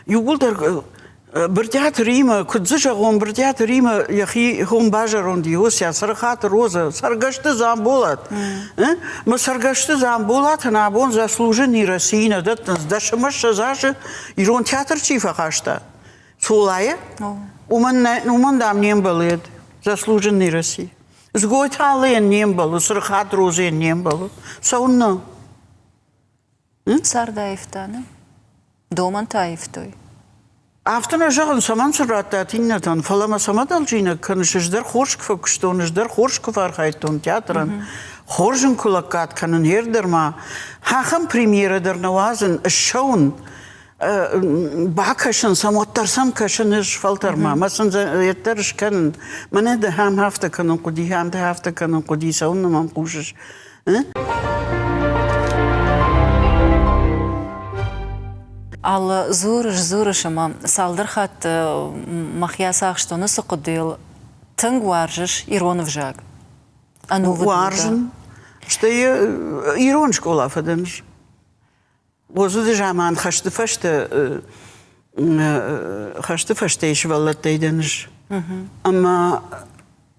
иууылдӕр Брытъиаты Римӕ, куыд дзы зӕгъон, Брытъиаты Римӕ йӕхи хом базӕронд Иося, Цырыхаты Розӕ, Цӕргӕсты Дзамболат. Мӕ Цӕргӕсты Дзамболатӕн абон заслуженный России нӕ дӕттынц, 10 ӕмӕ 20 азы ирон театр чи фӕхаста, Цолайы, уымӕн, уымӕн дам, не мбӕлы заслуженный России. Згойты Аллайӕн не мбӕлы, Цырыхаты Розӕйӕн не мбӕлы. Цӕуыннӕ? Цард аивта, нӕ? Домӕнтӕ аивтой. Афтӕ нӕ зӕгъын, цӕмӕн сын радтат иннӕтӕн, фӕлӕ мӕ цӕмӕ дӕлджиныг кӕныс, ӕз дӕр хорз куы фӕкуыстон, ӕз дӕр хорз куы фӕархайдтон театрӕн, хорз ын куы лӕггад кӕнын, йе дӕр ма ахӕм премьерӕ дӕр нӕ уадзын, ссӕуын. Бакӕсын сӕм, уӕддӕр сӕм кӕсын ӕз фӕлтӕрмӕ, мӕ сын йеддӕр скӕнын. Мӕнӕ дӕ ахӕм афтӕ кӕнын хъуыди, ахӕм дӕ афтӕ кӕнын хъуыди, цӕуылнӕ мӕм хъусыс? Алла, дзурыс, дзурыс ӕмӕ цалдӕр хатты мӕхи ацахстон уыцы хъуыдыйыл тынг уарзыс ирон ӕвзаг. Ӕнувыд Уарзын. Стӕй ирон скъола фӕдӕн. Уыцы заман хӕсты фӕстӕ хӕсты фӕстӕ сывӕллӕттӕй дӕн ӕз. Ӕмӕ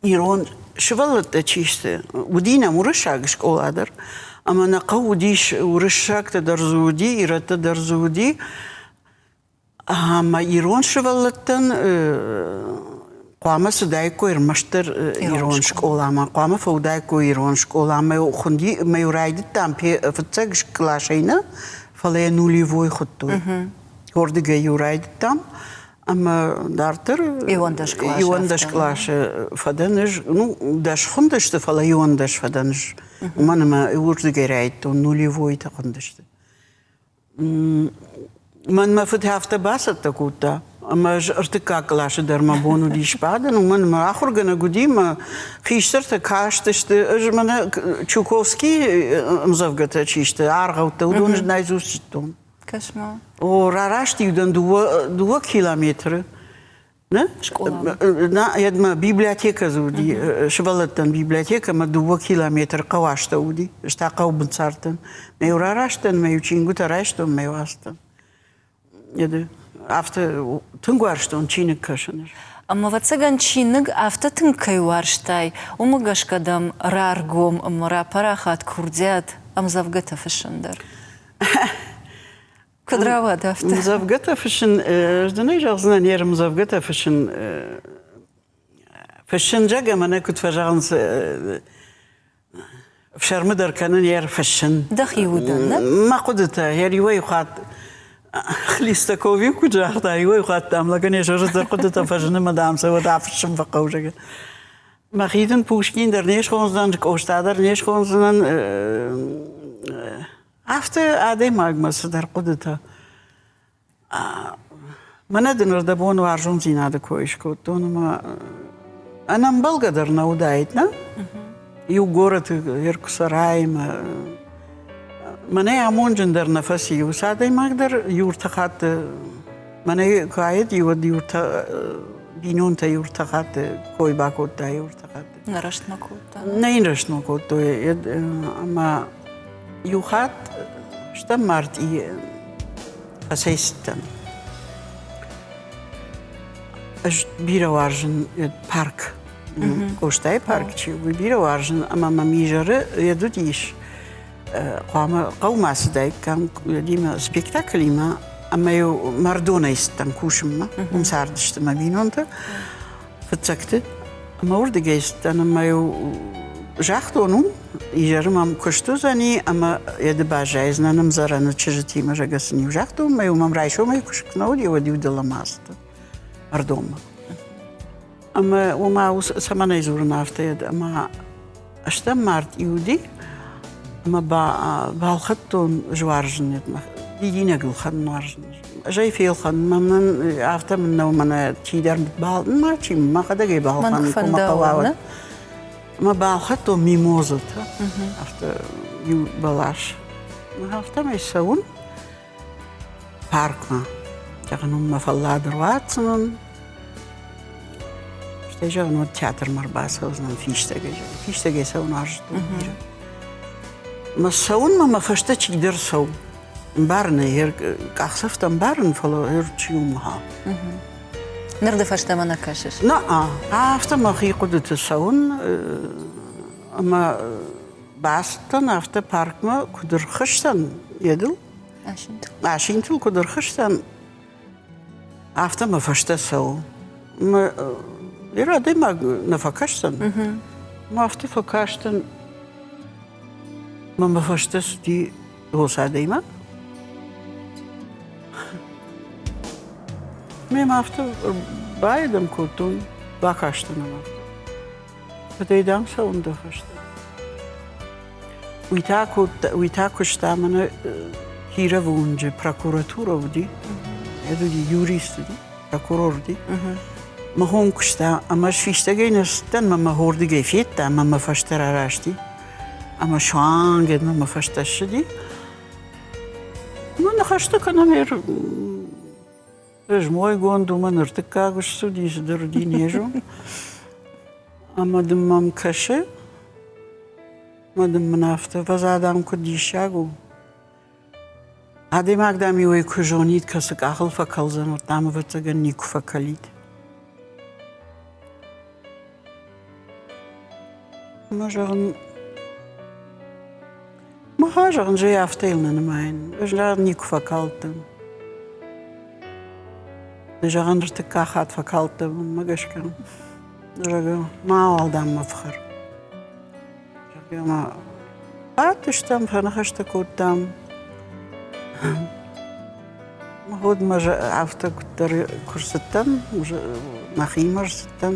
ирон сывӕллӕттӕ чи сты, уыди нӕм уырыссаг скъола дӕр. Ӕмӕ нӕ хъӕу уыдис, уырыссӕгтӕ дӕр дзы уыди, ирӕттӕ дӕр дзы уыди. Ӕмӕ ирон сывӕллӕттӕн хъуамӕ цыдаиккой ӕрмӕстдӕр ирон скъоламӕ, хъуамӕ фӕуыдаиккой ирон скъоламӕ. Хуынди, ӕмӕ-иу райдыдтам фыццаг къласӕй нӕ, фӕлӕ йӕ нулевой хуыдтой. Уырдыгӕй-иу райдыдтам ӕмӕ дарддӕр иуӕндӕс къласы фӕдӕн ӕз, ну, дӕс хуындысты, фӕлӕ иуӕндӕс фӕдӕн ӕз. Уымӕн ӕмӕ уырдыгӕй райдыдтон, нулевойтӕ хуындысты. Мӕн мӕ фыд афтӕ бацӕттӕ кодта, ӕмӕ ӕз ӕртыккаг къласы дӕр мӕ бон уыди сбадын, уымӕн мӕ ахуыргӕнӕг уыди, мӕ хистӕртӕ кастысты. Ӕз мӕнӕ Чуковскийы ӕмдзӕвгӕтӕ чи сты, аргъӕуттӕ, уыдон ӕз наизусть зыдтон. Кӕс-ма. О, рараст-иу дӕн дыууӕ километры. Нӕ, библиотекӕ дзы уыди, сывӕллӕттӕн библиотекӕ ӕмӕ дыууӕ километр хъӕу астӕу уыди, ӕз та хъӕуы бын цардтӕн. Мӕ-иу рараст дӕн, мӕ-иу чингуытӕ райстон, мӕ-иу ацыдтӕн. Афтӕ тынг уарзтон чиныг кӕсын. Ӕмӕ, ӕвӕццӕгӕн, чиныг афтӕ тынг кӕй уарзтай, уымӕ гӕсгӕ дӕм раргом ӕмӕ рапарахат курдиат ӕмдзӕвгӕтӕ фыссын дӕр. Куыд рауад афтӕ? Ӕмдзӕвгӕтӕ фыссын, ӕз дын ӕй зӕгъдзынӕн, йе рмдзӕвгӕтӕ фыссын, фыссын зӕгъгӕ, мӕнӕ куыд фӕзӕгъынц, ӕфсӕрмы дӕр кӕнын йе рфыссын. Дӕхи удӕн, нӕ? Мӕ хъуыдытӕ, йе иуӕй хатт Хлестакови куыд загъта, иуӕй хатт, дам, лӕгӕн йӕ зӕрдӕ хъуыдытӕ фӕзыны мӕ, дам, сӕ уӕд афыссын фӕхъӕуы, зӕгъгӕ. Мӕхи дын Пушкин дӕр не схондзынӕн, Къоста дӕр не схондзынӕн. Афтӕ адӕймагмӕ цыдӕр хъуыдытӕ. Мӕнӕ дын ӕрдӕбон уарзондзинады кой скодтон ӕмӕ ӕнӕмбӕлгӕ дӕр нӕ уыдаид, нӕ? Иу горӕты Еркуысараймӕ мӕнӕй амонджындӕр нӕ фӕци. Уыцы адӕймаг дӕр иу ӕртӕ хатты мӕнӕй куы аид, уӕд иу ӕртӕ бинонтӕ иу ӕртӕ хатты кой бакодта, иу ӕртӕ хатты. Нӕ рӕстмӕ кодта. Нӕ йын рӕстмӕ кодтой. Ӕмӕ Иу хатт стӕм мартъийы фӕцӕйцыдтӕн. Ӕз бирӕ уарзын парк. Къостайы парк чи у, уый бирӕ уарзын ӕмӕ мӕм изӕры йед уыдис. Хъуамӕ хъӕумӕ ацыдаиккам уыдимӕ спектаклимӕ ӕмӕ-иу Мардонӕй цыдтӕн кусынмӕ. Уым цардысты мӕ бинонтӕ. Фыццӕгты ӕмӕ уырдыгӕй цыдтӕн ӕмӕ-иу загътон уым, изӕры мӕм куыст уыдзӕни ӕмӕ йӕ ды баззайдзынӕн ӕмдзӕрӕны чызджытимӕ, зӕгъгӕ сын-иу загътон, ӕмӕ-иу мӕм райсомӕй куыст куы нӕ уыди, уӕд-иу дӕлӕмӕ ацыдтӕн Ӕрдонмӕ. Ӕмӕ уымӕ цӕмӕн ӕй дзурын афтӕ, ӕмӕ Стӕм мартъи уыди, ӕмӕ балхӕдтон ӕз уарзын дидинӕг ӕлхӕнын уарзын. Ӕз ӕй фелхӕнын, мӕнӕн афтӕ мын нӕу, мӕнӕ чидӕр ма чи мӕхӕдӕг ӕй балхӕнын, куы мӕ хъӕуа, уӕд. Ӕмӕ балхӕдтон мимозӕтӕ, афтӕ иу бӕлас. Афтӕмӕй цӕуын. Паркмӕ. Зӕгъын, уым мӕ фӕллад ӕруадздзынӕн. Стӕй, зӕгъын, уӕд театрмӕ ӕрбацӕудзынӕн фистӕгӕй. Фистӕгӕй цӕуын уарзтон бирӕ. Мӕ цӕуынмӕ мӕ фӕстӕ чидӕр цӕуы. Ӕмбарын ӕй, къахдзӕфтӕ ӕмбарын, фӕлӕ чи у мӕ. Ныр ды фӕстӕмӕ нӕ кӕсыс? Нӕ, афтӕ мӕхи хъуыдыты цӕуын ӕмӕ бацыдтӕн афтӕ паркмӕ, куыд ӕрхызтӕн йедыл, асинтыл куыд ӕрхызтӕн, афтӕ мӕ фӕстӕ цӕуы. Мӕ адӕймаг нӕ фӕкӕсдзӕн. Мӕ афтӕ фӕкастӕн, мӕ мӕ фӕстӕ цыди рос адӕймаг. Мемӕ афтӕ баедӕм кодтон, бакастӕн ӕм афтӕ. Кӕдӕй дӕм цӕуын дӕ фӕстӕ? Уый та кодта, уый та куыста мӕнӕ Кировы уынджы прокуратура уыди, ӕд уыди юрист уыди, прокурор уыди. Мӕ хом куыста ӕмӕ ӕз фистӕгӕй нӕ цыдтӕн, мӕ мӕ хордыгӕй федта ӕмӕ мӕ фӕстӕ рарасти. Ӕмӕ суанг ӕдмӕ мӕ фӕстӕ ссыди. Ну, ныхӕстӕ кӕнӕм ӕз мойгонд уымӕн ӕртыккаг ссыди, цыдӕр уыди, не зон. Ӕмӕ дын мӕм кӕсы, ӕмӕ дын мын афтӕ, ӕвӕдза, дам, куыд диссаг у. Адӕймаг, дам-иу ӕй куы зонид, кӕцы къахыл фӕкӕлдзӕн, уӕд, дам, ӕвӕццӕгӕн, никуы фӕкӕлид. Ӕмӕ зӕгъын, мӕ зӕгъын, зӕй афтӕ йыл нӕ нымайын. Ӕз никуы фӕкалдтӕн. Зӕгъын, ӕртыккаг хатт фӕкалдтӕн, мӕнмӕ гӕсгӕ. Зӕгъгӕ, мауал, дам, мӕ фхӕр. Зӕгъгӕ, ма бадтыстӕм, фӕныхӕстӕ кодтам. Уӕд мӕ афтӕ куыддӕр куы рцыдтӕн, нӕхимӕ рцыдтӕн,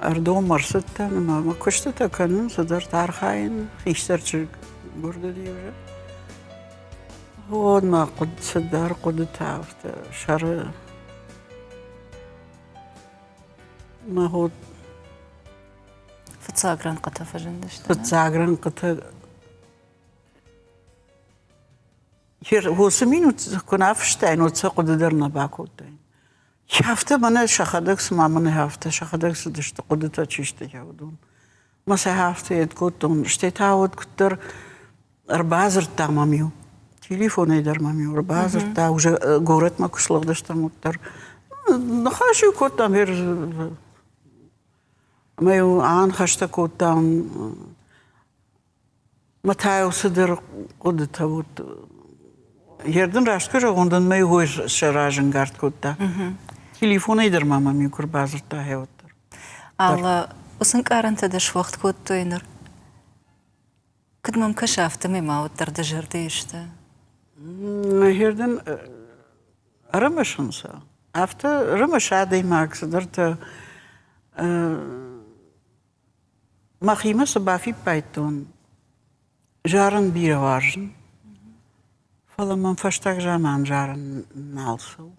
ӕрдоммӕ рцыдтӕн ӕмӕ мӕ куыстытӕ кӕнын, цыдӕртӕ архайын, хистӕр чызг гуырд уыди уже. Уӕд мӕ цыдӕр хъуыдытӕ афтӕ сӕры мӕ ход Фыццаг рӕнхъытӕ фӕзындысты. Фыццаг рӕнхъытӕ Уыцы минут куы нӕ афыстаин, уӕд сӕ хъуыды дӕр нӕ бакодтаин. Афтӕ мӕнӕ сӕхӕдӕг цыма мӕнӕ афтӕ сӕхӕдӕг цыдысты, хъуыдытӕ чи сты, уыдон. Мӕ сӕ афтӕ йед кодтон. Стӕй та уӕд куыддӕр ӕрбадзырдта мӕм-иу, телефонӕй дӕр мӕм-иу ӕрбадзырдта, уже горӕтмӕ куы слыгъдыстӕм, уӕддӕр. Ныхас-иу кодтам, ӕмӕ-иу аныхӕстӕ кодтам. Мӕ та-иу цыдӕр хъуыдытӕ уыд. Йе раст куы зӕгъон, дын мӕ иу сӕ разӕнгард кодта. Телефонӕй дӕр ма мӕм иу куы рбадзырдта уӕддӕр. Алла, уыцы ӕнкъарӕнтӕ дӕ суӕгъд кодтой ныр? Куыд мӕм кӕсы, афтӕмӕй ма уӕддӕр дӕ зӕрдӕйы сты. Хердын ӕрымысын сӕ. Афтӕ ӕрымысы адӕймаг цыдӕртӕ. Мӕхимӕ цы бафиппайдтон, зарын бирӕ уарзын, фӕлӕ мӕм фӕстаг заман зарын нал цӕуы.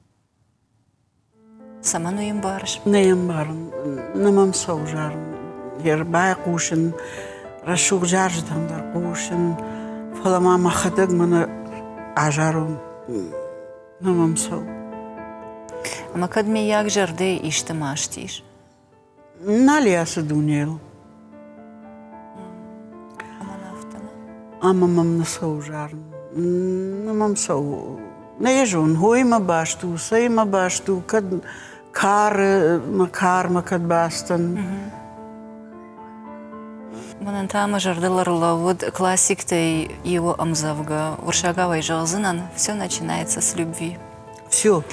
Цӕмӕн уый ӕмбарыс? Нӕ ӕмбарын, нӕ мӕм цӕуы зарын. Ӕрбайхъусын, рӕсугъд зарджытӕм дӕр хъусын, фӕлӕ ма мӕхӕдӕг мӕнӕ азарон, нӕ мӕм цӕуы. Ӕмӕ кӕд миййаг зӕрдӕйы исты маст ис? Нал и ацы дунейыл. Ӕмӕ мӕм нӕ цӕуы зарын. Нӕ мӕм цӕуы. Нӕ йӕ зонын, хоимӕ баст у, цӕимӕ баст у, кӕд кары, мӕ кармӕ кӕд бастӕн. Мӕнӕн та мӕ зӕрдыл ӕрлӕууыд классиктӕй иуы ӕмдзӕвгӕ. Уырыссагау ӕй зӕгъдзынӕн «Все начинается с любви». Все.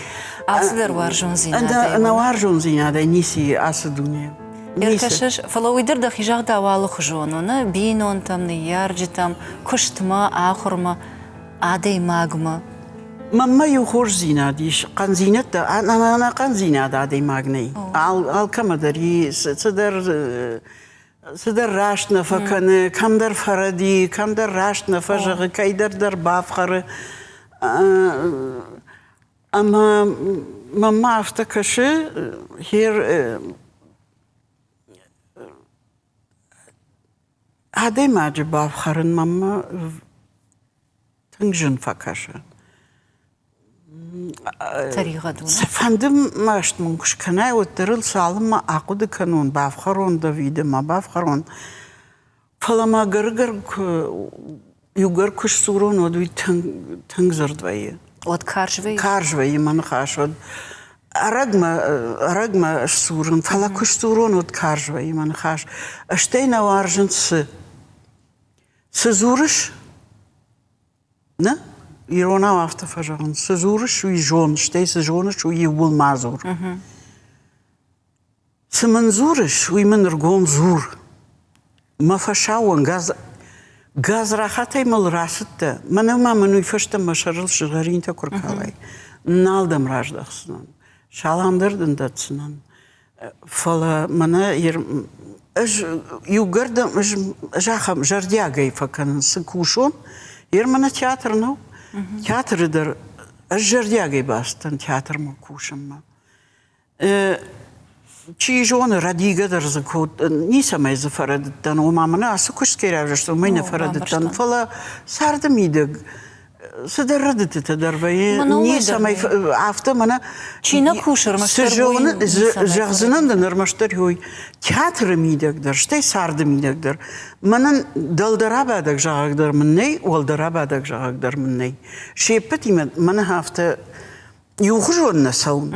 Алцыдӕр уарзондзинадӕй. Ӕнӕ уарзондзинадӕй ницы ацы дуне. Ӕркӕсыс, фӕлӕ уый дӕр дӕхи загъдау алыхуызон у, нӕ бинонтӕм, ныййарджытӕм, куыстмӕ, ахуырмӕ, адӕймагмӕ. Мӕнмӕ иу хорздзинад ис, хъӕндзинӕдтӕ, ӕнӕ хъӕндзинад адӕймаг нӕй. Алкӕмӕ дӕр и цыдӕр цыдӕр раст нӕ фӕкӕны, кӕмдӕр фӕрӕдийы, кӕмдӕр раст нӕ фӕзӕгъы, кӕйдӕр дӕр бафхӕры. Ӕмӕ мӕнмӕ афтӕ кӕсы, хер адӕймаджы бафхӕрын мӕнмӕ тынг зын фӕкӕсы. Тӕригъӕд у. Цыфӕнды маст мын куы скӕнай, уӕддӕр ыл цалынмӕ ахъуыды кӕнон, бафхӕрон Давиды, ма бафхӕрон. Фӕлӕ ма гӕр-гӕр куы иугӕр куы сдзурон, уӕд уый тынг, тынг дзырд вӕййы. Уӕд карз вӕййы? Карз вӕййы мӕ ныхас, уӕд ӕрӕгмӕ, ӕрӕгмӕ сдзурын, фӕлӕ куы сдзурон, уӕд карз вӕййы мӕ ныхас. Стӕй нӕ уарзын цы? Цы дзурыс? Нӕ, иронау афтӕ фӕзӕгъынц, цы дзурыс, уый зон, стӕй цы зоныс, уый иууыл ма дзур. Цы мын дзурыс, уый мын ӕргом дзур. Мӕ фӕсаууон газ, гадзрахатӕй мыл рацыдтӕ, мӕнӕ ма мын уый фӕстӕ мӕ сӕрыл сызгъӕринтӕ куы ркалай, нал дӕм раздӕхдзынӕн, салам дӕр дын дӕтдзынӕн. Фӕлӕ мӕнӕ ӕз иугӕр дӕм ӕз ахӕм зӕрдиагӕй фӕкӕнын, цы кусон, Ермана театр нӕу. Театры дӕр ӕз зӕрдиагӕй бацыдтӕн театрмӕ кусынмӕ. Чи зоны, рӕдийгӕ дӕр дзы код, ницӕмӕй дзы фӕрӕдыдтӕн, ома мӕнӕ ацы куыст кӕй равзӕрстон, уымӕй нӕ фӕрӕдыдтӕн, фӕлӕ царды мидӕг цыдӕр рӕдыдтытӕ дӕр вӕййы, ницӕмӕй афтӕ мӕнӕ Чи нӕ кусы, ӕрмӕстдӕр уый зӕгъдзынӕн дын ӕрмӕстдӕр уый театры мидӕг дӕр, стӕй царды мидӕг дӕр. Мӕнӕн дӕлдӕрабадӕг зӕгъӕг дӕр мын нӕй, уӕлдӕрабадӕг зӕгъӕг дӕр мын нӕй. Се ппӕтимӕ мӕнӕ афтӕ иухуызон нӕ цӕуын,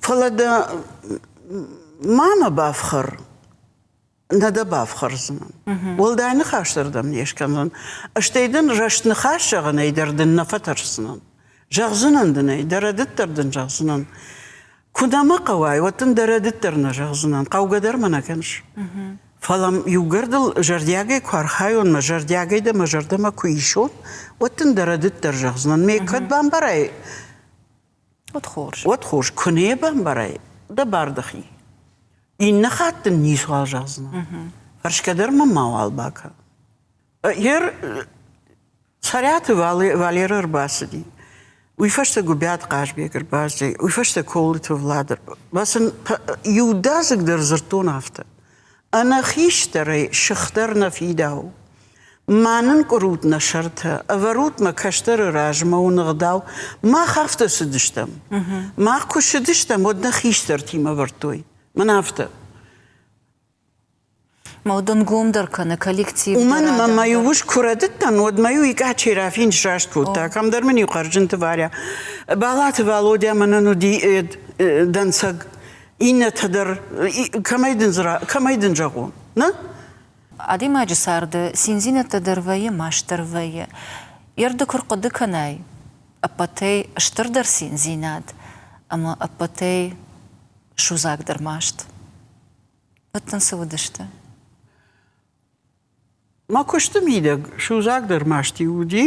фӕлӕ дӕ ма мӕ бафхӕр, нӕ дӕ бафхӕрдзынӕн. Уӕлдай ныхас дӕр дӕм не скӕндзӕн. Стӕй дын раст ныхас зӕгъынӕй дӕр дын нӕ фӕтӕрсдзынӕн. Зӕгъдзынӕн дын ӕй, дӕ рӕдыд дӕр дын зӕгъдзынӕн. Куы нӕ мӕ хъӕуай, уӕд дын дӕ рӕдыд дӕр нӕ зӕгъдзынӕн, хъӕугӕ дӕр мӕ нӕ кӕныс. Фӕлӕ иугӕр дыл зӕрдиагӕй куы архайон, мӕ зӕрдиагӕй дӕ мӕ зӕрдӕмӕ куы исон, уӕд дын дӕ рӕдыд дӕр зӕгъдзынӕн. Ме кӕд бамбарай, уӕд хорз. Уӕд хорз. Куы нӕ бамбарай, дӕ бар дӕхи. Иннӕ хатт дын ницуал зӕгъдзынӕн. Фӕрсгӕ дӕр мӕ мауал бакӕ. Ер Цӕрӕты Валера ӕрбацыди. Уый фӕстӕ Гуыбиаты Хъазбег ӕрбацыди, уый фӕстӕ Колыты Влад ӕрбацыди. Сын иудадзыг дӕр дзырдтон афтӕ. Ӕнӕхистӕрӕй сыхдӕр нӕ фидауы. Ма нын къуырут нӕ сӕртӕ, ӕвӕрут мӕ кӕстӕры размӕ уын ӕгъдау. Мах афтӕ цыдыстӕм. Мах куы цыдыстӕм, уӕд нӕ хистӕртимӕ ӕвӕрдтой. Мӕн афтӕ. Мӕ уд ӕнгомдӕр кӕны коллектив. Уымӕн ӕмӕ мӕ-иу ус куы рӕдыдтӕн, уӕд мӕ-иу Икъа Черафин сраст кодта, кӕмдӕр мын-иу Хъӕрджынты Варя. Балаты Валодя мӕнӕн уыди дӕнцӕг. Иннӕтӕ дӕр, кӕмӕй дын, кӕмӕй дын зӕгъон, нӕ? Адӕймаджы царды циндзинӕдтӕ дӕр вӕййы, маст дӕр вӕййы. Йе рды куы рхъуыды кӕнай, ӕппӕтӕй стырдӕр циндзинад ӕмӕ ӕппӕтӕй судзагдӕр маст. Уӕд дын цы уыдысты? Мӕ куысты мидӕг судзагдӕр маст-иу уыди.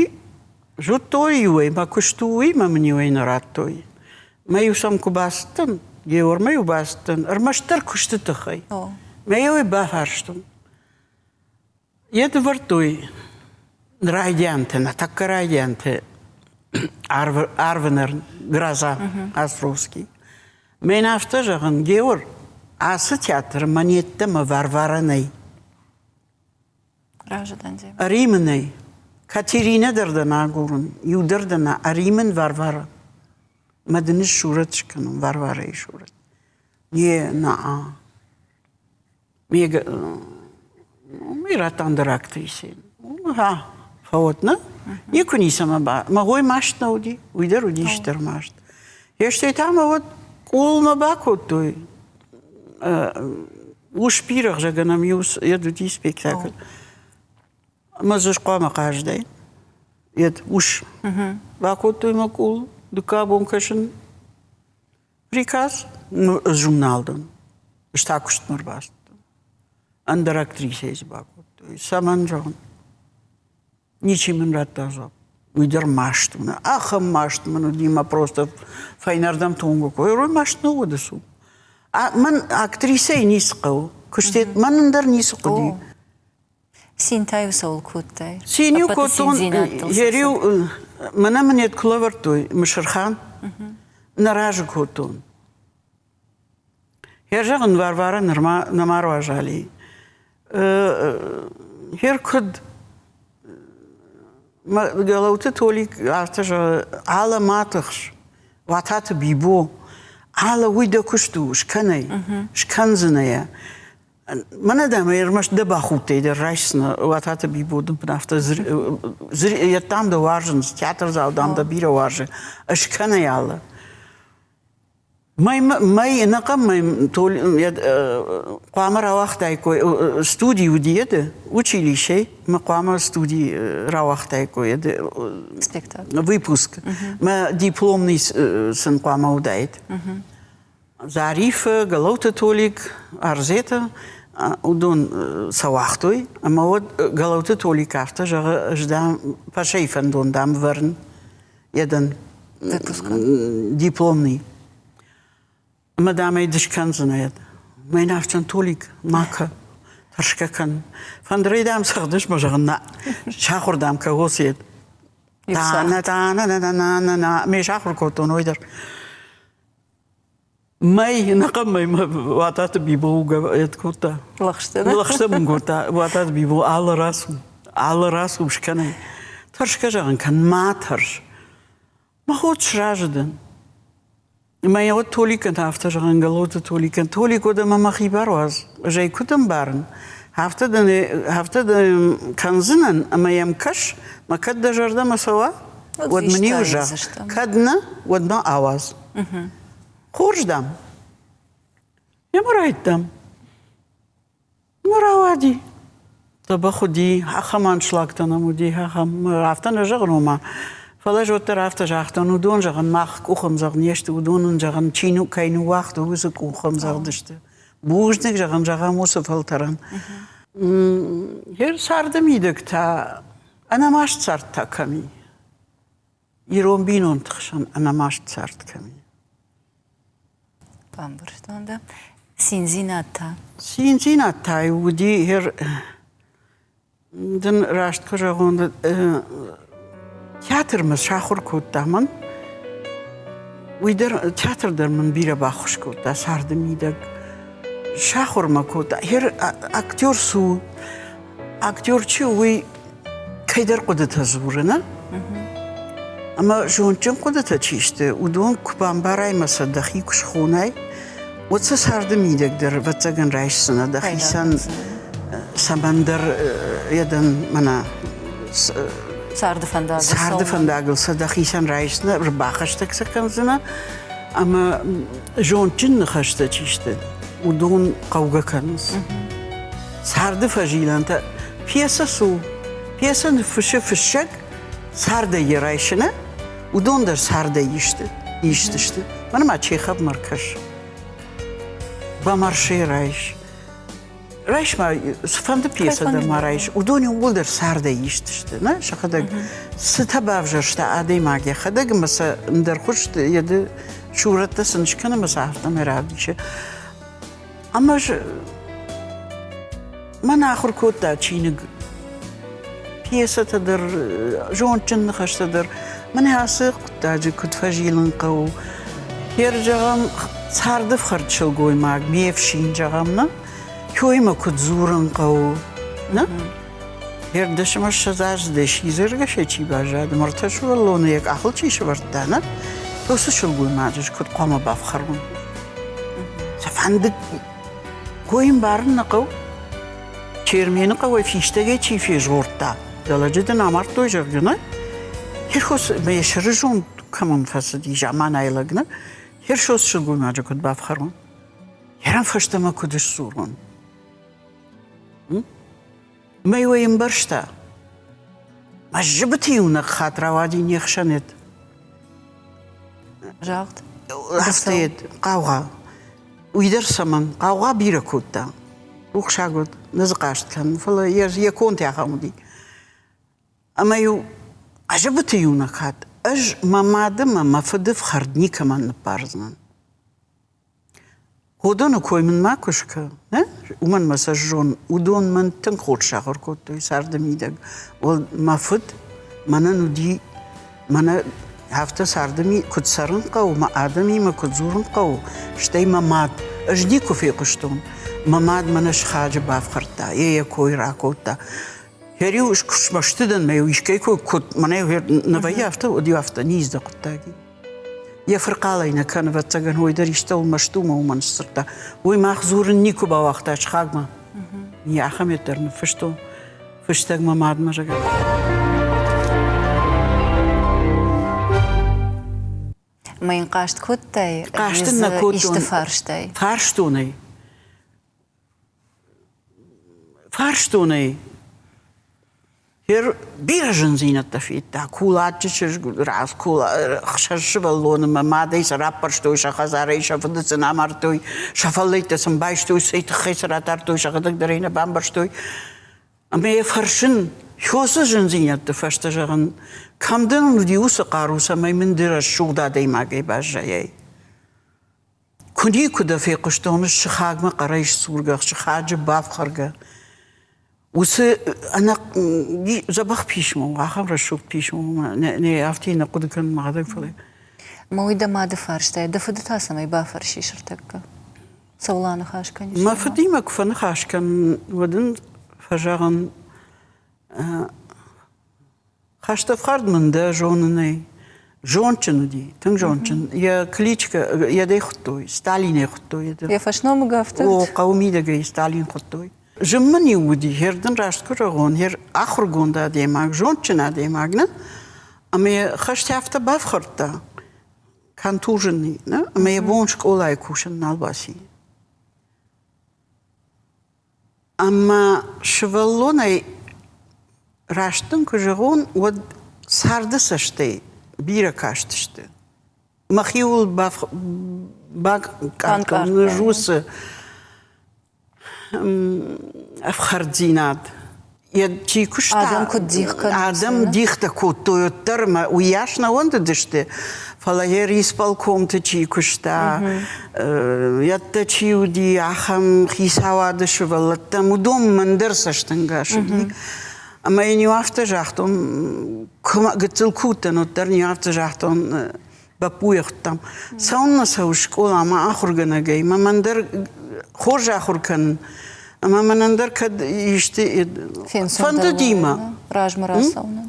Зыдтой-иу ӕй, мӕ куыст у, уый мӕ мын-иу ӕй нӕ радтой. Мӕ-иу сӕм куы бацыдтӕн, Геормӕ-иу бацыдтӕн, ӕрмӕстдӕр куысты тыххӕй. Мӕ-иу ӕй бафарстон. Йӕ дывӕрдтой райдианты, нӕ тӕккӕ райдианты арвынӕрн гроза Островский. Мӕн афтӕ зӕгъын, Геор, ацы театры монеттӕ мӕ Варвара нӕй. Разы дӕн де. Ӕри мын ӕй. Катеринӕ дӕр дӕ нӕ агурын, иу дӕр дӕ нӕ. Ӕри мын Варвара. Мӕ дын сурӕт скӕнон, Варварайы сурӕт. Не, на. Радта ӕндӕр актрисӕйӕн. Гъа, фӕуӕд нӕ? Никуы ницӕмӕ ба. Мӕ гъой маст нӕ уыди, уый дӕр уыди стыр маст. Стӕй та мӕ уӕд къулмӕ бакодтой. Ус бирӕгъ, зӕгъӕн, ӕм иу йед уыди спектакль. Ӕмӕ дзы хъуамӕ хъазтаин. Йед ус. Бакодтой мӕ къул, дыккаг бон кӕсын. Приказ журнал дӕн. Ӕз та куыстмӕ ӕрбацыдтӕн. Ӕндӕр актрисӕйы дзы бакодтой. Цӕмӕн зӕгъын? Ничи мын радта дзуапп. Уый дӕр маст у. Ахӕм маст мын уыди, мӕ просто фӕйнӕрдӕм тонгӕ кодтой. Маст нӕ уыд цу. Мӕн актрисӕйы ницы хъӕуы. Куыстет мӕн ӕндӕр ницы хъуыди. Цин та-иу цӕуыл кодтай? Цин-иу кодтон, йӕ-иу мӕнӕ мын йед куы лӕвӕрдтой Мысырхан, нӕ разы кодтон. Йӕ зӕгъын, Варвара нырма нӕма руазали. Хер куыд Гӕлӕуты Толик афтӕ зӕгъы, ала ма тыхс, Уататы Бибо, ала уый дӕ куыст у, скӕн ӕй, скӕндзынӕ йӕ. Мӕнӕ дам ӕрмӕст дӕ бахудтӕй дӕр райсдзынӕ Уататы Бибо дын афтӕ йеддӕм дӕ уарзынц, театрдзау дам дӕ бирӕ уарзы, скӕн ӕй алы. Мӕй мӕй ӕнӕхъӕн мӕй хъуамӕ рауагътаиккой студи уыди еды училищей мӕ хъуамӕ студи рауагътаиккой еды выпуск мӕ дипломный сын хъуамӕ уыдаид. Зарифы, Гӕлӕуты Толик, Арзеты, уыдон сӕ уагътой. Ӕмӕ уӕд Гӕлӕуты Толик афтӕ зӕгъы, ӕз, дам, Пашайы фӕндон, дам, вӕрын, йӕ дӕн дипломный. Ӕмӕ, дам, ӕй ды скӕндзынӕ. Мӕн афтӕ Толик, ма кӕ, тӕрсгӕ кӕн. Фӕндырӕй, дам, цӕгъдыс, мӕ зӕгъын, нӕ, сахуыр, дам, кӕ, йед. Та-на-та-на-на-на-на-на. Ме сахуыр кодтон уый дӕр. Мӕй ӕнӕхъӕн мӕй мӕ Уататы Бибо угӕ кодта. Лӕгъстӕ Лӕгъстӕ мын кодта Уататы Бибо алы рацу, алы рацу скӕнай. Тӕрсгӕ зӕгъын кӕн, ма тӕрс. Мӕ ход сразы дӕн. Ӕмӕ йӕ уӕд Толикӕн та афтӕ зӕгъын, Голоты Толикӕн, Толик, уӕдӕ мӕ мӕхи бар уадз, ӕз ӕй куыд ӕмбарын, афтӕ дын, афтӕ дын кӕндзынӕн ӕмӕ йӕм кӕс, мӕ кӕд дӕ зӕрдӕмӕ цӕуа, уӕд мын-иу зӕгъ, кӕд нӕ, уӕд мӕ ауадз. Хорз, дам. Ӕмӕ райдтам. Рауади. Дзӕбӕх уыди, ахӕм аншлагтӕ нӕм уыди, ахӕм. Афтӕ нӕ зӕгъын, ома. Фӕлӕ ӕз уӕддӕр афтӕ загътон, уыдон, зӕгъын, мах къухӕмдзӕгъд не сты, уыдон ын, зӕгъын, чи кӕй ныууагътой, уыцы къухӕмдзӕгъд сты. Бузныг, зӕгъын, зӕгъӕм уыцы фӕлтӕрӕн. Йе царды мидӕг та ӕнӕмаст цард та кӕм и? Ирон бинонты хсӕн ӕнӕмаст цард кӕм и? Бамбӕрстон дӕ. Циндзинад та? Циндзинад та уыди дын раст куы зӕгъон, театрмӕ сахуыр кодта мӕн. Уый дӕр театр дӕр мын бирӕ баххуыс кодта царды мидӕг. Сахуыр мӕ кодта. Актер цы у? Актер чи у, уый кӕйдӕр хъуыдытӕ дзуры, нӕ? Ӕмӕ зондджын хъуыдытӕ чи сты, уыдон куы бамбарай ӕмӕ сӕ дӕхи куы схонай, уӕд сӕ царды мидӕг дӕр, ӕвӕццӕгӕн, райсдзынӕ дӕхицӕн цӕмӕндӕр йӕ дӕн мӕнӕ царды фӕндагыл царды фӕндагыл сӕ дӕхицӕн райсдзынӕ, ӕрбахӕстӕг сӕ кӕндзынӕ ӕмӕ зондджын ныхӕстӕ чи сты, уыдон хъӕугӕ кӕнынц. Царды фӕзилӕнтӕ пьесӕ цы у? Пьесӕ ныффыссы фыссӕг, цардӕй йӕ райсыны, уыдон дӕр цардӕй исты, ист сты. Мӕнӕ ма Чеховмӕ ркӕс. Бомарше райс. Райс ма, цыфӕнды пьесӕ дӕр ма райс, уыдон иууылдӕр цардӕй ист сты, нӕ? Сӕхӕдӕг цытӕ бавзӕрста адӕймаг йӕхӕдӕг ӕмӕ сӕ ӕндӕр хуызты йӕ сурӕттӕ сын скӕны ӕмӕ сӕ афтӕмӕй равдисы. Ӕмӕ мӕн ахуыр кодта чиныг, пьесӕтӕ дӕр, зондджын ныхӕстӕ дӕр. Мӕнӕ ацы хъуыддаджы куыд фӕзилын хъӕуы. Хер, зӕгъӕм, царды фхӕрд сылгоймаг, ме фсин, зӕгъӕм, нӕ? Кёимӕ куыд дзурын хъӕуы, нӕ? Ӕрдӕсӕмӕ 20 аздзыдӕй сидзӕргӕсӕй чи баззад, ӕмӕ ӕртӕ сывӕллоны йӕ къахыл чи сӕвӕрдта, нӕ, уыцы сылгоймаджы куыд хъуамӕ бафхӕрон? Цыфӕнды кой ӕмбарын нӕ хъӕуы. Чермены хъӕуӕй фистӕгӕй чи фезгъордта, дӕ лӕджы дын амардтой, зӕгъгӕ, нӕ? Херхос мӕ сӕры зонд кӕмӕн фӕцыди, заманайы лӕг, нӕ? Хершос сылгоймаджы куыд бафхӕрон? Йӕ фӕстӕмӕ куыд сдзурон? Мӕ уый ӕмбӕрста. Мӕ зыбыты иунӕг хатт рауади не хсӕнад. Загъд? Афтӕ хъаугъа. Уый дӕр цӕмӕн? Хъаугъа бирӕ кодта. Рухсаг уыд, нӕ дзы хъаст кӕнын, фӕлӕ йӕ конд ахӕм уыди. Ӕмӕ-иу зыбыты иунӕг хатт ӕз мӕ мады мӕ мӕ фыды фхӕрд никӕмӕн ныббардзынӕн. Уыдоны кой мын макуы скӕ, нӕ? Уымӕн мӕ сӕ зон, уыдон мӕн тынг хорз сахуыр кодтой царды мидӕг. Мӕ фыд мӕнӕн уыди, мӕнӕ афтӕ царды ми куыд цӕрын хъӕуы, мӕ адӕмимӕ куыд дзурын хъӕуы, стӕй мӕ мад. Ӕз никуы фехъуыстон, мӕ мад мӕнӕ сыхаджы бафхӕрдта, йе йӕ кой ракодта. Хӕр-иу смӕсты дӕн, мӕ-иу искӕй кой куыд мӕнӕ нӕ вӕййы афтӕ, уӕд-иу афтӕ низ дӕ хъуыддаги. Йӕ фырхъалӕй нӕ кӕны, ӕвӕццӕгӕн, уый дӕр истӕуыл мӕсты у мӕ уымӕн сдзырдта. Уый мах дзурын никуы бауагъта сыхагмӕ. Йӕ ахӕм дӕр ныффыстон фыстӕг мӕ мадмӕ, зӕгъгӕ. Мӕ йын хъаст кодтай? Хъаст ын нӕ кодтон. Исты фарстай? Фарстон ӕй. Фарстон ӕй. Бирӕ зындзинӕдтӕ федта. Кулаччы чызг хсӕз сывӕллоны мӕ мадӕй сӕ раппӕрстой сӕ хӕдзарӕй, сӕ фыды сын амардтой, сӕ фӕллӕйттӕ сын байстой, цӕй тыххӕй сӕ ратардтой, сӕхӕдӕг дӕр ӕй нӕ бамбӕрстой. Ӕмӕ йӕ фӕрсын, уыцы зындзинӕдты фӕстӕ зӕгъын, кӕм дын уыди уыцы хъару, цӕмӕй мын ды рӕсугъд адӕймагӕй баззайай? Куы никуы дӕ фехъуыстон сыхагмӕ хъӕрӕй сдзургӕ, сыхаджы бафхӕргӕ. Уыцы ӕнӕ дзӕбӕх писмо, ахӕм рӕсугъд писмо, нӕ афтӕ нӕ хъуыды кӕнын мӕхӕдӕг, фӕлӕ. Мӕ уый дӕ мады фарстай, дӕ фыды та цӕмӕй бафӕрсис ӕртӕккӕ? Цӕуыл аныхас кӕнис? Мӕ фыдимӕ куы фӕныхас кӕнын, уӕд ын фӕзӕгъын, Хӕстӕфхӕрд мын дӕ зонынӕй. Зондджын уыди, тынг зондджын. Йӕ кличкӕ, йӕ дӕй хуыдтой, Сталинӕй хуыдтой. Йӕ фӕсномыг афтӕ? О, хъӕуы мидӕгӕй Сталин хуыдтой. Зын мын-иу уыди, хер дын раст куы зӕгъон, хер ахуыргонд адӕймаг, зондджын адӕймаг, нӕ? Ӕмӕ йӕ хӕстӕ афтӕ бафхӕрдта, контуженный, нӕ? Ӕмӕ йӕ бон скъолайы кусын нал баци. Ӕмӕ сывӕллонӕй раст дын куы зӕгъон, уӕд царды цӕстӕй бирӕ кастысты. Мӕхиуыл бакъӕрдтон уыцы ӕфхӕрддзинад. Йӕ чи куыста, адӕм куыд дих кӕнынц, адӕм дихтӕ кодтой уӕддӕр ӕмӕ уыйас нӕ уӕндыдысты, фӕлӕ йӕ рисполкомты чи куыста, йӕдтӕ чи уыди, ахӕм хицауады сывӕллӕттӕм, уыдон мӕн дӕр цӕстӕнгас уыди. Ӕмӕ йын иу афтӕ загътон, гыццыл куы уыдтӕн, уӕддӕр ын иу афтӕ загътон, Бӕппуйы хуыдтам. Цӕуыннӕ цӕуы скъоламӕ ахуыргӕнӕгӕй? Мӕ мӕн дӕр хорз ахуыр кӕнын. Ӕмӕ мӕнӕн дӕр кӕд исты фӕндыди мӕ. Размӕ рацӕуынӕн.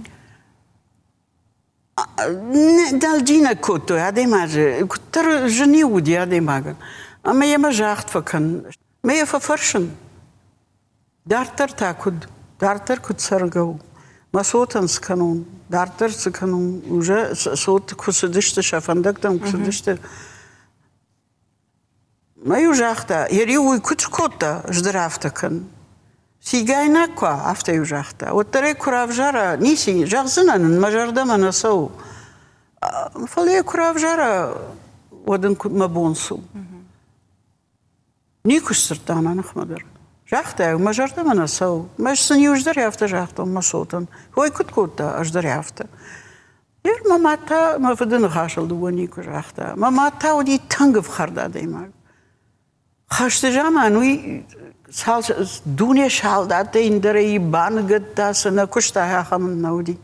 Дӕлджинӕг кодтой адӕймаджы, куыддӕр зын-иу уыди адӕймагӕн. Ӕмӕ йемӕ загъд фӕкӕн. Мӕ йӕ фӕфӕрсын. Дарддӕр та куыд? Дарддӕр куыд цӕргӕ у? Мӕ цотӕн цы кӕнон? Дарддӕр цы кӕнон? Уже цот куы цыдысты, сӕ фӕндӕгтӕм куы цыдысты. Мӕ-иу загъта, йӕ риу уый куыд скодта, ӕз дӕр афтӕ кӕн. Цигайнаг куы, афтӕ-иу загъта. Уӕддӕр ӕй куы равзара, ницы зӕгъдзынӕн ын, мӕ зӕрдӕмӕ нӕ цӕуы. Фӕлӕ йӕ куы равзара, уӕд ын мӕ бон цы у? Никуы сдзырдта мӕ ныхмӕ дӕр. Загъта-иу, мӕ зӕрдӕмӕ нӕ цӕуы. Мӕ сын иу дӕр афтӕ загътон мӕ цотӕн. Ой, куыд кодта, ӕз дӕр афтӕ. Ер мӕ мад та мӕ фыды ныхасыл дыууӕ никуы загъта. Мӕ мад та уыди тынг ӕфхӕрд адӕймаг. Хӕсты заман уый цал дуне салдаттӕ ӕндӕрӕй баныгӕдта, цы нӕ куыста, ахӕм ын нӕ уыди.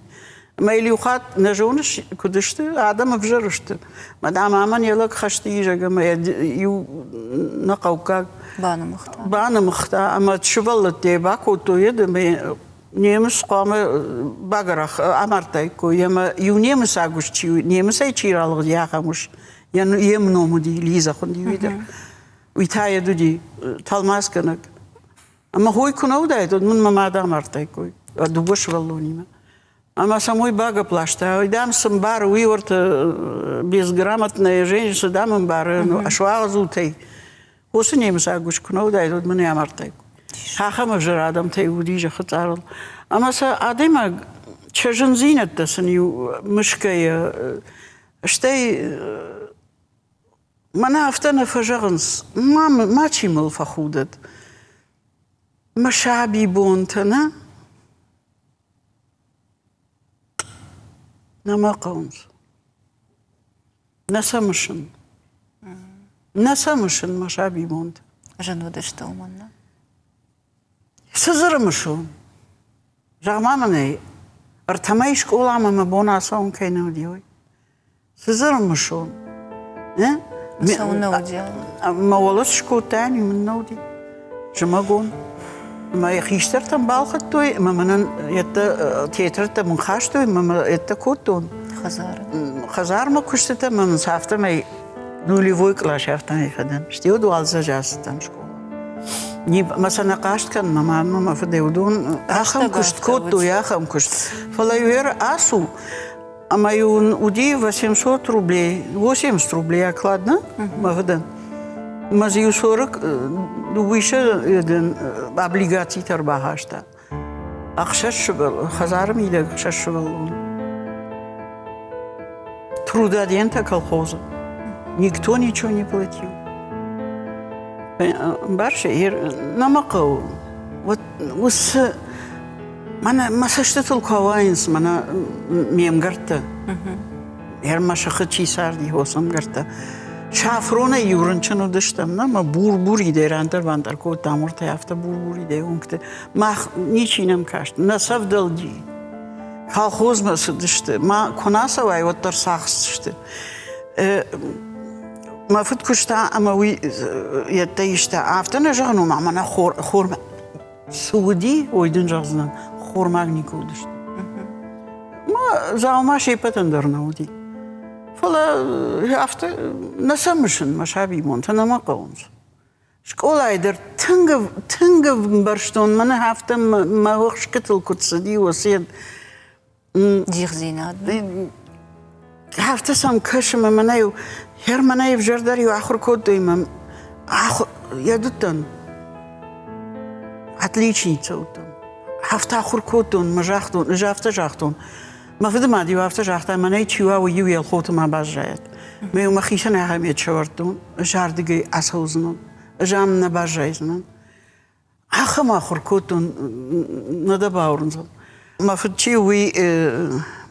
Ӕмӕ йыл иу хатт нӕ зоныс, куыд сты, адӕм ӕвзӕр сты. Мадам амӕн йӕ лӕг хӕсты изӕг ӕмӕ йӕ иу нӕ хъӕуккаг банымыгъта. Банымыгъта ӕмӕ сывӕллӕттӕ бакодтой йед ӕмӕ немыц хъуамӕ багӕрах амардтаиккой ӕмӕ иу немыцаг ус чи немыцӕй чи ралыгъди, ахӕм ус йе мном уыди, Лиза хуынди уый дӕр. Уый та йед уыди тӕлмацгӕнӕг. Ӕмӕ хой куы нӕ уыдаид, уӕд мын мӕ мад амардтаиккой дыууӕ сывӕллонимӕ. Ӕмӕ сӕм уый багӕпп ласта. Уый, дам, цы мбары, уый уӕртӕ безграмотная женщина, дам, ӕмбары, суагъдзут ӕй. Уыцы немыцаг ус куы нӕ уыдаид, уӕд мын ӕй амардтаиккой. Ахӕм ӕвзӕр адӕмтӕй уыди зӕххы цъарыл. Ӕмӕ сӕ адӕймаг сӕ зындзинӕдтӕ сын-иу мысгӕйӕ, стӕй Мӕнӕ афтӕ нӕ фӕзӕгъынц, ма, мачи мыл фӕхудӕд. Мӕ сабибонтӕ нӕ? Нӕ мӕ хъӕуынц. Нӕ сӕ мысын. Нӕ сӕ мысын мӕ сабибонтӕ. Зын уыдысты уымӕн, нӕ? Цы дзы рымысон? Зӕгъ-ма мын ӕй, ӕртӕмӕй скъоламӕ мӕ бон ацӕуын кӕй нӕ уыди, уый. Цы дзы рымысон? Цӕуылнӕ уыди? Мӕ уӕлӕ скодта, ӕниу мын нӕ уыди. Зымӕгон. Мӕ хистӕртӕм балхӕдтой ӕмӕ мӕнӕн йедтӕ театртӕ мын хастой ӕмӕ мӕ йедтӕ кодтон. Хӕдзары. Хӕдзармӕ куыстытӕ мӕ мын афтӕмӕй нулевой кълас афтӕмӕй фӕдӕн. Стӕй уӕд уалдзӕджы ацыдтӕн скъола. Мӕ сӕ нӕ хъаст кӕн, мӕ мад ӕмӕ мӕ фыдӕй уыдон ахӕм куыст кодтой, ахӕм куыст. Фӕлӕ-иу ацу, Ӕмӕ-иу ын уыди 800 рублей, 80 рублей оклад, нӕ? Мӕ фыдӕн. Мӕ дзы иу сорок дыууиссӕ облигацитӕ ӕрбахаста. Ӕхсӕз сывӕллон, хӕдзары мидӕг ӕхсӕз сывӕллон. Трудодентӕ колхозы. Никто ничего не платил. Ӕмбарыс, нӕ мӕ хъӕуы. Вот уыцы Мӕнӕ мӕ цӕстытыл куы ауайынц мӕнӕ ме мгӕрттӕ, ӕрмӕ сыхы чи царди, уыцы ӕмгӕрттӕ. Сафронӕй иу рынчын уыдыстӕм, нӕ мӕ бур-буридӕй рантӕр-бантӕр кодтам уыртӕ, афтӕ бур-буридӕй уынгты. Мах ничи нӕм каст, нӕ сӕвдӕлди. Колхозмӕ цыдысты. Ма куы нӕ ацӕуай, уӕддӕр цахсдзысты. Мӕ фыд куыста ӕмӕ уый йедтӕ иста. Афтӕ нӕ зӕгъын, ома мӕнӕ хор, хормӕ цы уыди, уый дын зӕгъдзынӕн, хормаг никуы уыдысты. Мӕ дзаума се ппӕтӕн дӕр нӕ уыди. Фӕлӕ афтӕ нӕ сӕ мысын, мӕ сабибонтӕ нӕ мӕ хъӕуынц. Скъолайы дӕр тынг, тынг ӕмбӕрстон, мӕнӕ афтӕ мӕ уӕхскытыл куыд цыди, уыцы Дихдзинад. Афтӕ сӕм кӕсы, мӕ мӕнӕ-иу, хӕр мӕнӕ ӕвзӕрдӕр-иу ахуыр кодтой, мӕ ахуыр, йӕ дыдтӕн. Отличница уыдтӕн. Афтӕ ахуыр кодтон, мӕ загътон, ӕз афтӕ загътон. Мӕ фыдымад-иу афтӕ загъта, мӕнӕй чи уа, уый-иу Елхоты ма баззайӕд. Мӕ-иу мӕхицӕн ахӕм йед сӕвӕрдтон, ӕз ардыгӕй ацӕудзынӕн, ӕз ам нӕ баззайдзынӕн. Ахӕм ахуыр кодтон, нӕ дӕ бауырндзӕн. Мӕ фыд чи, уый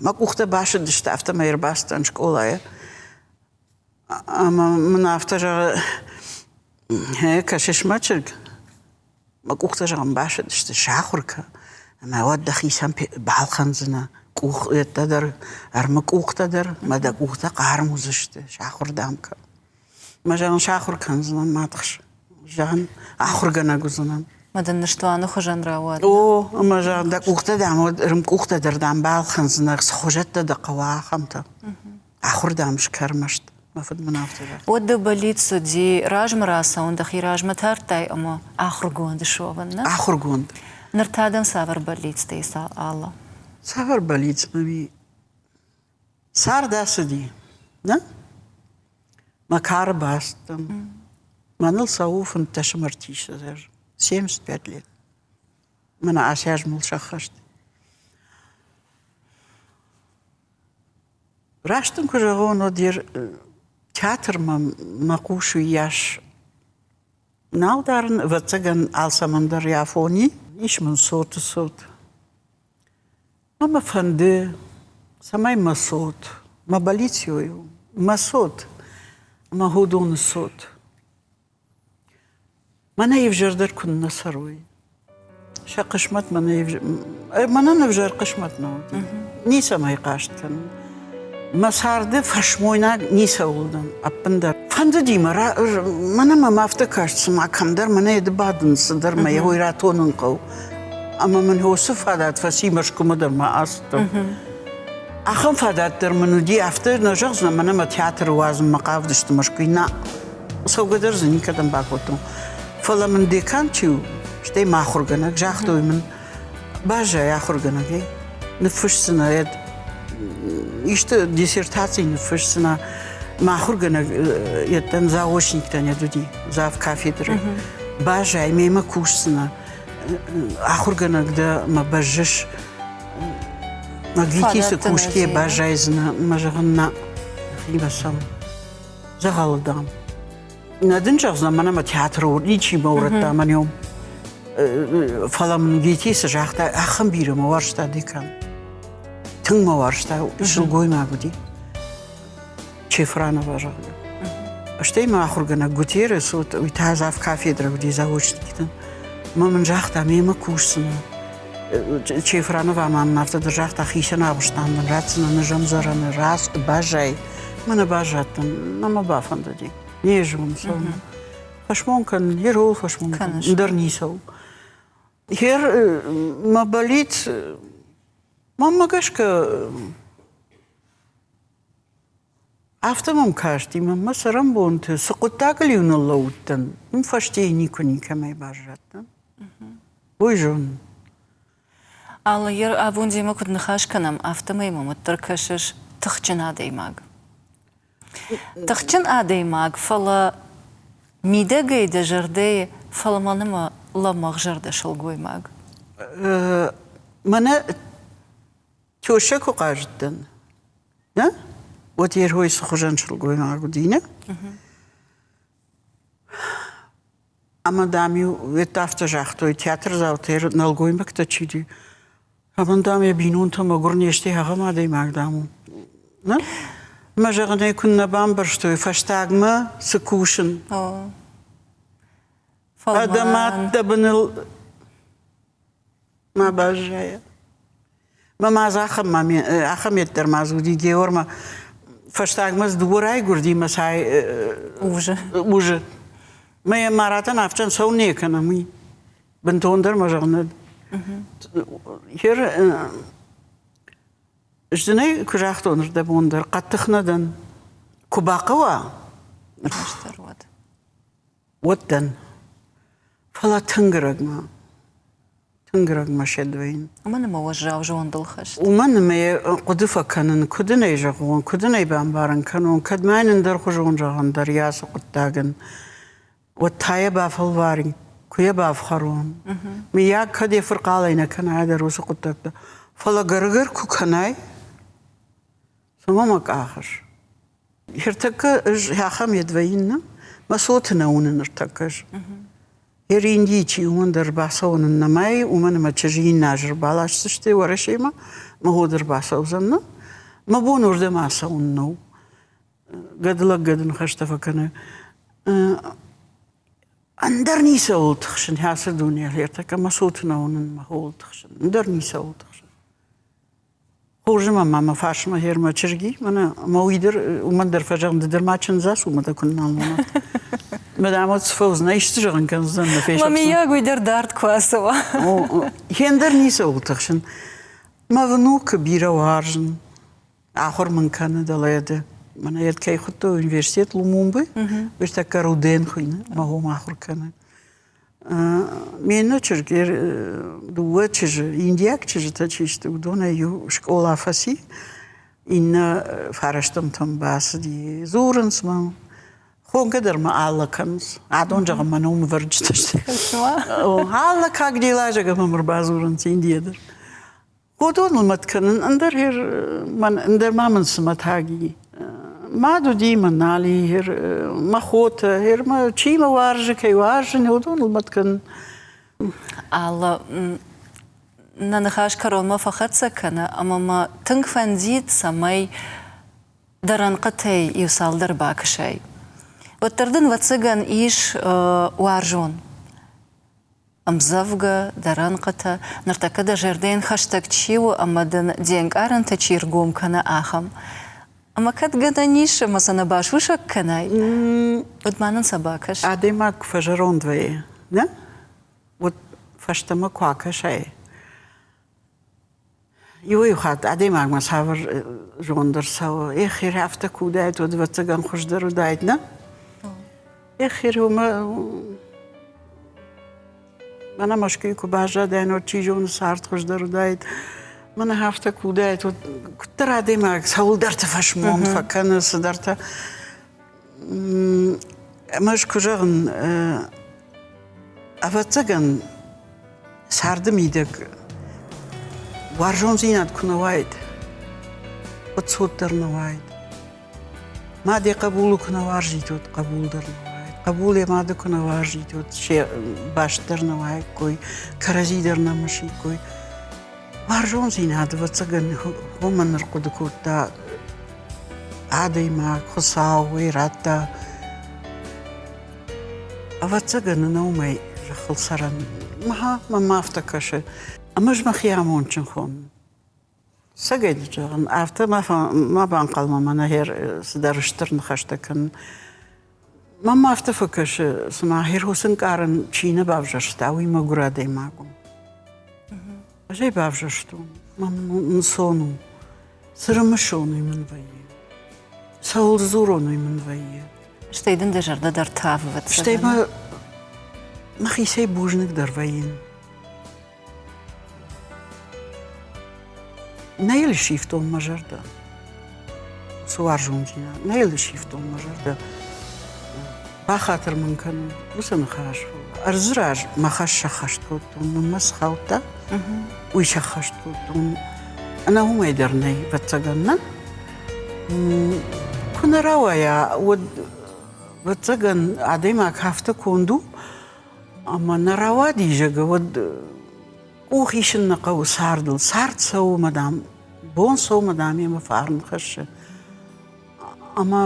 мӕ къухтӕ басыдысты, афтӕмӕй ӕрбацыдтӕн скъолайӕ. Ӕмӕ мын афтӕ зӕгъы, кӕсыс мӕ чызг, мӕ къухтӕ зӕгъын басыдысты, сахуыр кӕ, ӕмӕ уӕд дӕхицӕн балхӕндзынӕ къухтӕ дӕр, ӕрмыкъухтӕ дӕр, мӕ дӕ къухтӕ хъарм уыдзысты, сахуыр дам кӕ. Мӕ зӕгъын сахуыр кӕндзынӕн ма тыхс. Зӕгъын, ахуыргӕнӕг уыдзынӕн. Мӕ дын ныстуаны хуызӕн рауад. О, ӕмӕ зӕгъын, дӕ къухтӕ дам, уӕд ӕрмкъухтӕ дӕр дам балхӕндзынӕ, цы хуызӕттӕ дӕ хъӕуа, ахӕмтӕ. Ахуыр дам скӕ ӕрмӕст. Мӕ фыд мын афтӕ загъта. Уӕд дӕ бӕллиц уыди размӕ рацӕуын, дӕхи размӕ тардтай ӕмӕ ахуыргонд суӕвын, нӕ? Ахуыргонд. Ныр та дӕм цавӕр бӕллицтӕ ис, Алла? Цавӕр бӕллиц мӕм и? Цард ацыди, нӕ? Мӕ кары бацыдтӕн. Мӕныл цӕуы 15 ӕмӕ ӕртиссӕдз азы, 75 лет. Мӕнӕ ацы аз мыл сӕххӕст. Раст ын куы зӕгъон, уӕд театрмӕ мӕ хъус уыйас нал дарын, ӕвӕццӕгӕн, алцӕмӕн дӕр йӕ афон и. Ис мын цоты цот. Ма мӕ фӕнды, цӕмӕй мӕ цот, мӕ бӕллиц у, мӕ цот ӕмӕ уыдоны цот. Мӕнӕй ӕвзӕрдӕр куыннӕ цӕрой. Сӕ хъысмӕт мӕнӕй мӕнӕн ӕвзӕр хъысмӕт нӕ уыди. Ницӕмӕй хъаст кӕнын. Мӕ царды фӕсмойнаг ницӕуыл дӕн ӕппындӕр. Фӕндыди мӕ, мӕнӕ мӕм афтӕ каст, цыма кӕмдӕр мӕнӕ ды бадын, цыдӕр мӕ уый ратонын хъӕуы. Ӕмӕ мын уыцы фадат фӕци Мӕскуымӕ дӕр ма ацыдтӕн. Ахӕм фадат дӕр мын уыди, афтӕ нӕ зӕгъдзынӕн, мӕнӕ мӕ театры уадзынмӕ хъавыдысты Мӕскуыйы. Нӕ, цӕугӕ дӕр дзы никӕдӕм бакодтон. Фӕлӕ мын декан чи у, стӕй мӕ ахуыргӕнӕг, загътой мын, баззай ахуыргӕнӕгӕй, ныффысдзынӕ исты диссертаци ныффысдзынӕ. Мӕ ахуыргӕнӕг йеддӕм заочниктӕ не уыди, зав кафедры. Баззай, мемӕ кусдзынӕ. Ахуыргӕнӕг дӕ мӕ бӕззыс. ГИТИС-ы кусгӕ баззайдзынӕ, мӕ зӕгъын, нӕ, нӕхимӕ цӕуын. Дзӕгъӕлы дам. Нӕ дын зӕгъдзынӕн, мӕнӕ мӕ театры ничи мӕ урӕдта мӕн Фӕлӕ мын Гити цы загъта, ахӕм бирӕ мӕ уарзта декан. Тынг мӕ уарзта, сылгоймаг уыди. Чефранова, зӕгъгӕ. Стӕй мӕ ахуыргӕнӕг Гутеррес, уый та зав кафедрӕ уыди заочниктӕн. Мӕ мын загъта, мемӕ кусдзынӕ. Чефранова ма мын афтӕ дӕр загъта, хицӕн агъуыстам мын ратдзынӕ нызӕмдзӕрӕны, баззай. Мӕнӕ баззадтӕн, нӕ мӕ бафӕндыди. Не зонын, цӕуылнӕ. Фӕсмон кӕнын, ерол фӕсмон кӕнын, ӕндӕр ницӕуыл. Хер мӕ бӕллиц, мӕнмӕ гӕсгӕ, афтӕ мӕм касти, мӕнмӕ цӕрӕнбонты цы хъуыддагыл-иу ныллӕууыдтӕн, уым фӕстейы никуы никӕмӕй баззадтӕн. Уый зонын. Алла, абон демӕ куыд ныхас кӕнӕм, афтӕмӕй мӕм уӕддӕр кӕсыс тыхджын адӕймаг. Тыхджын адӕймаг, фӕлӕ мидӕгӕй дӕ зӕрдӕйы фӕлмӕн ӕмӕ лӕмӕгъ зӕрдӕ сылгоймаг. Мӕнӕ теща куы хъазыдтӕн, нӕ? Уӕд йе рхой цы хуызӕн сылгоймаг уыди, нӕ? Ӕмӕ, дам-иу уӕд афтӕ загътой, театрдзаутӕ нӕлгоймӕгтӕ чи уыди, ӕмӕ, дам, йӕ бинонтӕ мӕгуыр не сты, ахӕм адӕймаг, дам, у. Нӕ? Мӕ зӕгъын ӕй куыннӕ бамбӕрстой, фӕстагмӕ цы кусын. Адӕмат дӕ быныл ма баззайа. Мӕ ма дзы ахӕм ма ахӕм йеддӕр ма дзы уыди Геормӕ. Фӕстагмӕ дзы дыууӕ райгуырди мӕ цай узы. Узы. Мӕ йӕ Маратӕн афтӕ цӕуын не кӕнӕм, уый. Бынтондӕр мӕ зӕгъын. Хер Ӕз дын ӕй куы загътон ӕрдӕбон дӕр, хъӕддых нӕ дӕн. Куы бахъӕуа, Растдӕр уӕд. Уӕд дӕн. Фӕлӕ тынг ӕрӕгмӕ. Тынг ӕрӕгмӕ сед вӕййын. Уымӕн ӕмӕ уӕззау зондыл хӕст. Уымӕн ӕмӕ йӕ хъуыды фӕкӕнын, куыд ын ӕй зӕгъон, куыд ын ӕй бамбарын кӕнон, кӕд ма йын ӕндӕрхуызон зӕгъын дӕр йӕ ацы хъуыддагӕн. Уӕд та йӕ бафӕлварин, куы йӕ бафхӕрон. Мыййаг, кӕд йӕ фырхъалӕй нӕ кӕна дӕр уыцы хъуыддӕгтӕ. Фӕлӕ гӕр-гӕр куы кӕнай, цӕмӕ мӕ къахыс? Ныртӕккӕ ӕз ахӕм йед вӕййын, нӕ? Мӕ цоты нӕ уынын ныртӕккӕ ӕз. Ер Индийы чи уымӕн дӕр бацӕуын нӕма и, уымӕн ӕмӕ чызджы иннӕ аз ӕрбаласдзысты Уӕрӕсемӕ, мӕ хо дӕр бацӕудзӕн, нӕ? Мӕ бон уырдӕм ацӕуын нӕу. Гӕдылӕг гӕды ныхӕстӕ фӕкӕны. Ӕндӕр ницӕуыл тыхсын ацы дунейыл, ӕртӕккӕ мӕ цоты нӕ уынын, мӕ хойыл тыхсын. Ӕндӕр ницӕуыл тыхсын. Хорз ӕмӕ ма мӕ фарсмӕ хер мӕ чызги, мӕнӕ мӕ уый дӕр, уымӕн дӕр фӕзӕгъын, ды дӕр ма чындз ацу, мӕ дӕ куыннӕ нал уынат. Мӕ дам, уӕд цы фӕуыдзынӕ, исты зӕгъын кӕндзӕн, нӕ фесӕфдзӕн. Мамийаг уый дӕр дард куы ацӕуа. Хендӕр ницӕуыл тыхсын. Мӕ внукы бирӕ уарзын. Ахуыр мын кӕны дӕлӕ мӕнӕ йӕ кӕй хуыдтой университет Лумумбы, ныртӕккӕ Руден хуыйны, мӕ хом ахуыр кӕны. Ме ннӕ чызг, дыууӕ чызджы, индиаг чызджытӕ чи сты, уыдонӕй иу скъола фӕци, иннӕ фарӕстӕмтӕм бацыди. Дзурынц мӕм, хонгӕ дӕр мӕ Алла кӕнынц. Адон, зӕгъын, мӕ номвӕрджытӕ сты. Алла как дела, зӕгъы мӕм ӕрбадзурынц Индийӕ дӕр. Уыдоныл мӕт кӕнын, ӕндӕр ӕндӕр ма мын цы мӕтаг и. Мад уыди мӕ нал и, мӕ хотӕ, мӕ чи мӕ уарзы, кӕй уарзын, уыдоныл мӕт кӕнын. Алла, нӕ ныхас кӕронмӕ фӕхӕццӕ кӕны, ӕмӕ мӕ тынг фӕндид, цӕмӕй дӕ рӕнхъытӕй иу цалдӕр бакӕсай. Уӕддӕр дын, ӕвӕццӕгӕн, ис уарзон ӕмдзӕвгӕ, дӕ рӕнхъытӕ, ныртӕккӕ дӕ зӕрдӕйӕн хӕстӕг чи у ӕмӕ дын де нкъарӕнтӕ чи ргом кӕны, ахӕм. Ӕмӕ кӕд гӕнӕн ис, ӕмӕ сӕ нӕ басусӕг кӕнай, уӕд ма нын сӕ бакӕс. Адӕймаг куы фӕзӕронд вӕййы, нӕ? Уӕд фӕстӕмӕ куы акӕсай, Иуӕй-иу хатт адӕймагмӕ цавӕр зонд ӕрцӕуы, эх, афтӕ куы уыдаид, уӕд ӕвӕццӕгӕн хуыздӕр уыдаид, нӕ? Эх, уымӕ мӕнӕ Мӕскуыйы куы баззадаин, уӕд чи зоны цард хуыздӕр уыдаид. Мӕнӕ афтӕ куы уыдаид, уӕд куыддӕр адӕймаг цӕуылдӕрты фӕсмон фӕкӕны, цыдӕртӕ. Ӕмӕ ӕз куы зӕгъын, ӕвӕццӕгӕн, царды мидӕг уарзондзинад куы нӕ уаид, уӕд цот дӕр нӕ уаид. Мад йӕ хъӕбулы куы нӕ уарзид, уӕд хъӕбул дӕр нӕ уаид. Хъӕбул йӕ мады куы нӕ уарзид, уӕд се баст дӕр нӕ уаиккой, кӕрӕдзи дӕр нӕ мысиккой. Уарзондзинад, ӕвӕццӕгӕн, уымӕн ӕрхъуыды кодта адӕймаг, Хуыцау ӕй радта. Ӕвӕццӕгӕн ын уымӕй зӕххыл цӕрӕн мӕнмӕ афтӕ кӕсы. Ӕмӕ ӕз мӕхи амондджын хонын. Цӕгӕй зӕгъын, афтӕ ма банхъӕлмӕ мӕнӕ цыдӕр стыр ныхӕстӕ кӕнын. Мӕнмӕ афтӕ фӕкӕсы, цыма херхосы ӕнкъарӕн чи нӕ бавзӕрста, уый мӕгуыр адӕймаг у. Ӕз ӕй бавзӕрстон, мӕн ӕнцон у. Цы рымысон, уый мын вӕййы. Цӕуыл дзурон, уый мын вӕййы. Стӕй дын дӕ зӕрдӕ дӕр тавы, Стӕй мӕ мӕхицӕй бузныг дӕр вӕййын. Нӕ йыл сивтон мӕ зӕрдӕ. Цы уарзондзинад, нӕ йыл сивтон мӕ зӕрдӕ. Бахатыр мын кӕнут уыцы ныхас. Ӕрдзы раз мӕ хӕс сӕххӕст кодтон, мӕнмӕ цы хаудта, уый сӕххӕст кодтон. Ӕнӕ уымӕй дӕр нӕй, ӕвӕццӕгӕн, нӕ? Куы нӕ рауайа, уӕд, ӕвӕццӕгӕн, адӕймаг афтӕ конд у, ӕмӕ нӕ рауади, зӕгъгӕ, уӕд къух исын нӕ хъӕуы цардыл. Цард цӕуы, мадам, бон цӕуы, мадам, йемӕ фарн хӕссы. Ӕмӕ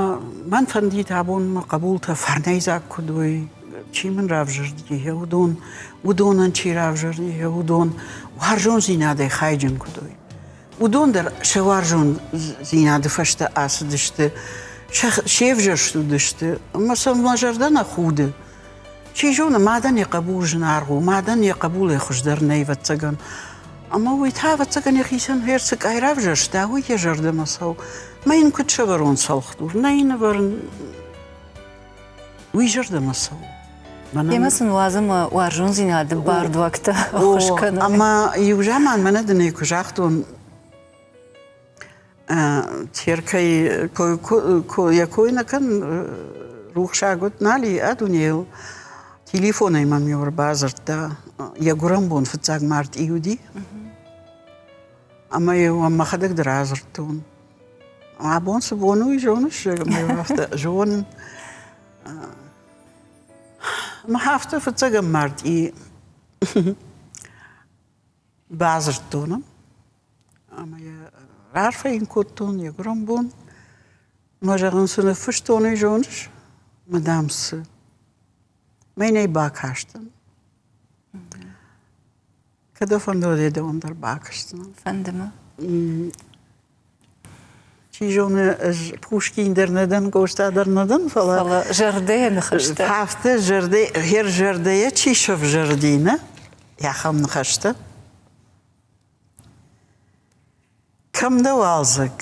мӕн фӕндид абон мӕ хъӕбултӕ фӕрнӕйдзаг куыд уой, чи мын равзӕрди, уыдон, уыдонӕн чи равзӕрди, уыдон уарзондзинадӕй хайджын куыд уой. Уыдон дӕр сӕ уарзондзинады фӕстӕ ацыдысты, се взӕрст уыдысты, ӕмӕ сӕм мӕ зӕрдӕ нӕ худы. Чи зоны, мадӕн йӕ хъӕбул зынаргъ у, мадӕн йӕ хъӕбулӕй хуыздӕр нӕй, ӕвӕццӕгӕн. Ӕмӕ уый та, ӕвӕццӕгӕн, йӕхицӕн цы къай равзӕрста, уый йӕ зӕрдӕмӕ цӕуы. Мӕ йын куыд сӕвӕрон цӕлхдур? Нӕ йын ӕвӕрын. Уый зӕрдӕмӕ цӕуы. Ӕмӕ сын уадзы мӕ уарзондзинады бардуӕгтӕ ӕххуыс кӕнын. Ӕмӕ иу заман мӕнӕ дын ӕй куы загътон, Теркӕй йӕ кой нӕ кӕн, рухсаг уыд нал и а дунейыл. Телефонӕй мӕм-иу ӕрбадзырдта, йӕ гуырӕн бон фыццаг мартъи уыди. Ӕмӕ-иу ӕм мӕхӕдӕг дӕр адзырдтон. Абон цы бон у, уый зоныс? Ӕмӕ афтӕ зонын. Мӕ афтӕ фыццӕгӕм мартъи бадзырдтон ӕм ӕмӕ йӕ раарфӕ йын кодтон йӕ гуырӕн бон. Мӕ зӕгъын, цы ныффыстон, уый зоныс? Мӕ дам, цы? Мӕнӕй бакастӕн. Кӕд фӕнды, уӕд дӕуӕн дӕр бакӕсдзынӕн. Фӕнды мӕ. Чи зоны, ӕз Пушкин дӕр нӕ дӕн, Къоста дӕр нӕ дӕн, фӕлӕ... Фӕлӕ зӕрдӕйы ныхӕстӕ. Афтӕ зӕрдӕ, хер зӕрдӕйӕ чи сӕвзӕрди, нӕ? Ахӕм ныхӕстӕ. Кӕм дӕ уалдзӕг,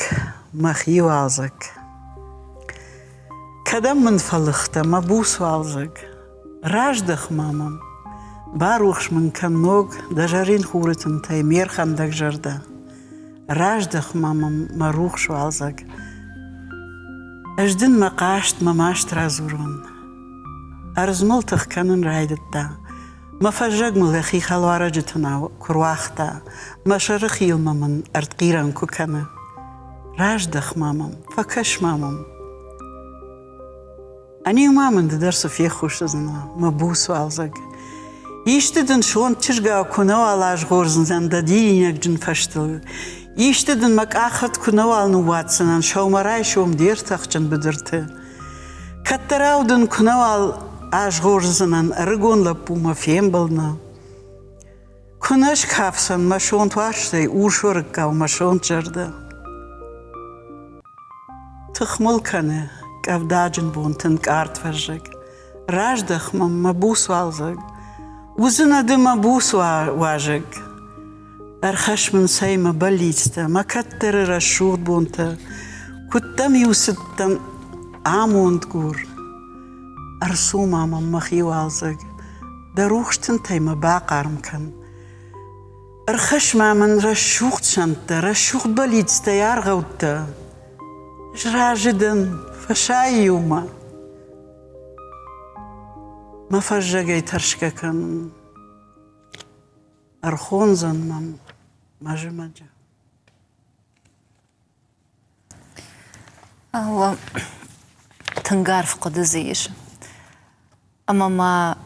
мӕхи уалдзӕг? Кӕдӕм мын фӕлыгътӕ, мӕ буц уалдзӕг? Раздӕх-ма мӕм, барухс мын кӕн ног дӕ зӕрин хуры тынтӕй ме рхӕндӕг зӕрдӕ. Раздӕх-ма мӕм, мӕ рухс уалдзӕг. Ӕз дын мӕ хъаст, мӕ маст радзурон. Ӕрдз мыл тых кӕнын райдыдта. Мӕ фӕззӕг мыл йӕхи хӕлуарӕджы тынау куы руагъта, мӕ сӕры хилмӕ мын ӕртхъирӕн куы кӕны. Раздӕх-ма мӕм, фӕкӕс-ма мӕм. Ӕниу ма мын ды дӕр цы феххуыс уыдзынӕ, мӕ буц уалдзӕг. Исты дын сонт чызгау куы нӕуал азгъордзынӕн дӕ дидинӕгджын фӕзтыл, исты дын мӕ къаххӕд куы нӕуал ныууадздзынӕн сӕумӕрайсом де ртӕхджын быдырты. Кӕддӕрау дын куы нӕуал азгъордзынӕн ӕрыгон лӕппумӕ фембӕлдмӕ, куы нӕ скафдзӕн мӕ сонт уарзтӕй урс уӕрыккау мӕ сонт зӕрдӕ. Тых мыл кӕны къӕвдаджын бонты нкъард фӕззӕг. Раздӕх мӕм, мӕ буц уалдзӕг, уыдзынӕ ды мӕ буц уазӕг. Ӕрхӕсс мын цӕй мӕ бӕллицтӕ, мӕ кӕддӕры рӕсугъд бонтӕ, куыд дӕм-иу цыдтӕн амондгур. Ӕрцу ма мӕм мӕхи уалдзӕг, дӕ рухс тынтӕй мӕ бахъарм кӕн. Ӕрхӕсс ма мын рӕсугъд сӕнттӕ, рӕсугъд бӕллицтӕй аргъӕуттӕ. Сразы дӕн, фӕсай-иу мӕ. Мӕ фӕззӕгӕй тӕрсгӕ кӕнын. Ӕрхондзӕн мӕм мӕ зымӕджы. Алла, тынг арф хъуыды дзы ис. Ӕмӕ ма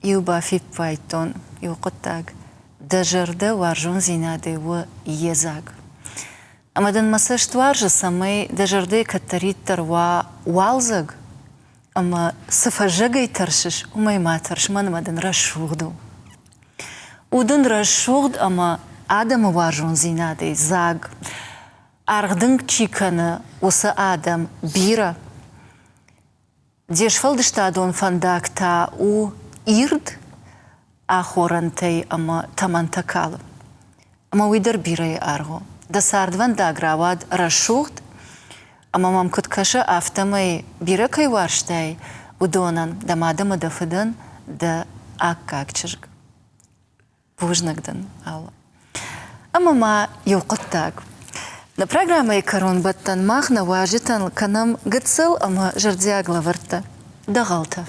иу бафиппайдтон иу хъуыддаг. Дӕ зӕрдӕ уарзондзинадӕй у йедзаг. Ӕмӕ дын мӕ цӕст уарзы, цӕмӕй дӕ зӕрдӕйы кӕддӕриддӕр уа уалдзӕг, ӕмӕ цы фӕззӕгӕй тӕрсыс, уымӕй ма тӕрс, мӕнмӕ дын рӕсугъд у. У дын рӕсугъд ӕмӕ адӕмы уарзондзинадӕй дзаг. Аргъ дын чи кӕны, уыцы адӕм бирӕ. Де сфӕлдыстадон фӕндаг та у ирд ахорӕнтӕй ӕмӕ тӕмӕнтӕ калы. Ӕмӕ уый дӕр бирӕйы аргъ у. Дӕ цардвӕндаг рауад рӕсугъд, ӕмӕ мӕм куыд кӕсы, афтӕмӕй бирӕ кӕй уарзтай, уыдонӕн, дӕ мад ӕмӕ дӕ фыдӕн дӕ аккаг чызг. Бузныг дын, Алла. Ӕмӕ ма иу хъуыддаг. Нӕ программӕйы кӕронбӕттӕн мах нӕ уазджытӕн кӕнӕм гыццыл ӕмӕ зӕрдиаг лӕвӕрттӕ, дӕгъӕлтӕ.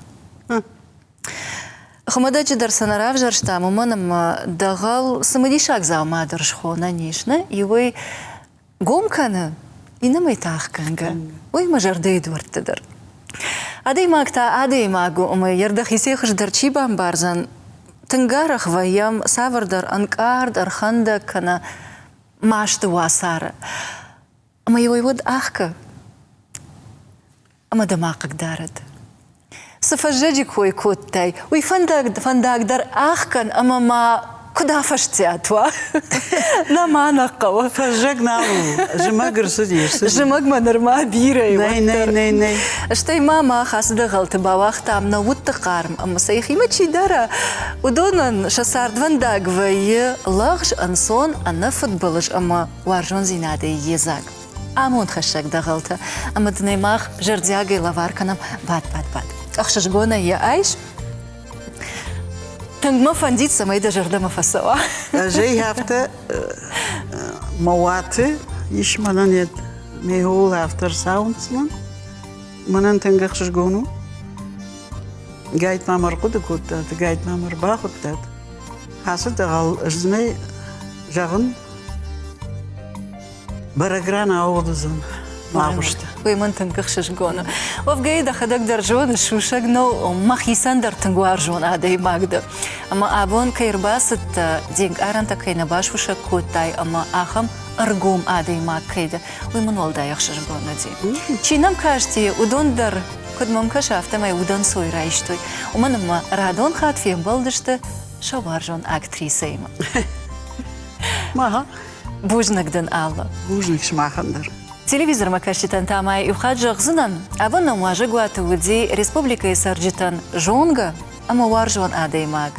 Хуымӕтӕджы дӕр сӕ нӕ равзӕрстам, уымӕн ӕмӕ дӕгъӕл цымыдисаг дзаума дӕр схонӕн ис, нӕ? Иуӕй гом кӕны, иннӕмӕй та ӕхгӕнгӕ. Уый мӕ зӕрдӕйы дуӕртты дӕр. Адӕймаг та адӕймаг у, ӕмӕ йӕ рдӕхицӕй хуыздӕр чи бамбардзӕн, тынг арӕх вӕййӕм цавӕрдӕр ӕнкъард, ӕрхӕндӕг кӕнӕ масты уацары. Ӕмӕ-иу ӕй уӕд ӕхгӕ. ӕмӕ дӕ ма хъыгдарӕд. Цы фӕззӕджы кой кодтай, уый фӕндаг, фӕндаг дӕр ӕхгӕн ӕмӕ ма куыд афӕстиат уа? Нӕ ма нӕ хъӕуы. Фӕззӕг нал у, зымӕг ӕрцыди, ӕрцыди. Зымӕгмӕ нырма бирӕ у. Нӕй, нӕй, нӕй, нӕй. Стӕй ма мах ацы дӕгъӕлты бауагътам нӕ удты хъарм ӕмӕ сӕ йӕхимӕ чи дара, уыдонӕн сӕ цардвӕндаг вӕййы лӕгъз, ӕнцон, ӕнӕфыдбылыз ӕмӕ уарзондзинадӕй йедзаг. Амондхӕссӕг дӕгъӕлтӕ ӕмӕ дын ӕй мах зӕрдиагӕй лӕвар кӕнӕм. Бад, бад, бад. Ӕхсызгонӕй йӕ айс. Тынг мӕ фӕндид, цӕмӕй дӕ зӕрдӕмӕ фӕцӕуа. Ӕз ӕй афтӕ мӕ уаты ис мӕнӕн ме хол афтӕ ӕрцауындздзынӕн. Мӕнӕн тынг ӕхсызгон у. Гайд мӕм ӕрхъуыды кодтат, гайд мӕм ӕрбахуыдтат. Ацы дӕгъӕл ӕз дын зӕгъын, бӕрӕг ран ауыгъд уыдзӕн агъуысты. Уый мын тынг ӕхсызгон у. Уӕвгӕ дӕхӕдӕг дӕр зоныс, сусӕг нӕу, мӕхицӕн дӕр тынг уарзон адӕймаг дӕ. Ӕмӕ абон кӕй ӕрбацыдтӕ, де нкъарӕнтӕ кӕй нӕ басусӕг кодтай ӕмӕ ахӕм ӕргом адӕймаг кӕй дӕ, уый мын уӕлдай ӕхсызгон уыди. Чи нӕм касти, уыдон дӕр, куыд мӕм кӕсы, афтӕмӕй удӕнцой райстой. Уымӕн ӕмӕ радон хатт фембӕлдысты сӕ уарзон актрисӕимӕ. Мага. Бузныг дын, Алла. Бузныг сымахӕн дӕр. Телевизормӕ кӕсджытӕн та ма иу хатт зӕгъдзынӕн, абон нӕм уазӕгуаты уыди республикӕйы цӕрджытӕн зонгӕ ӕмӕ уарзон адӕймаг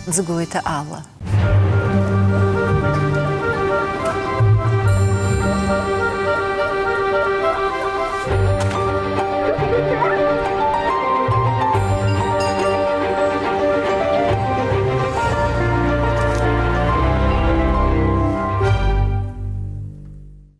Дзыгойты Алла.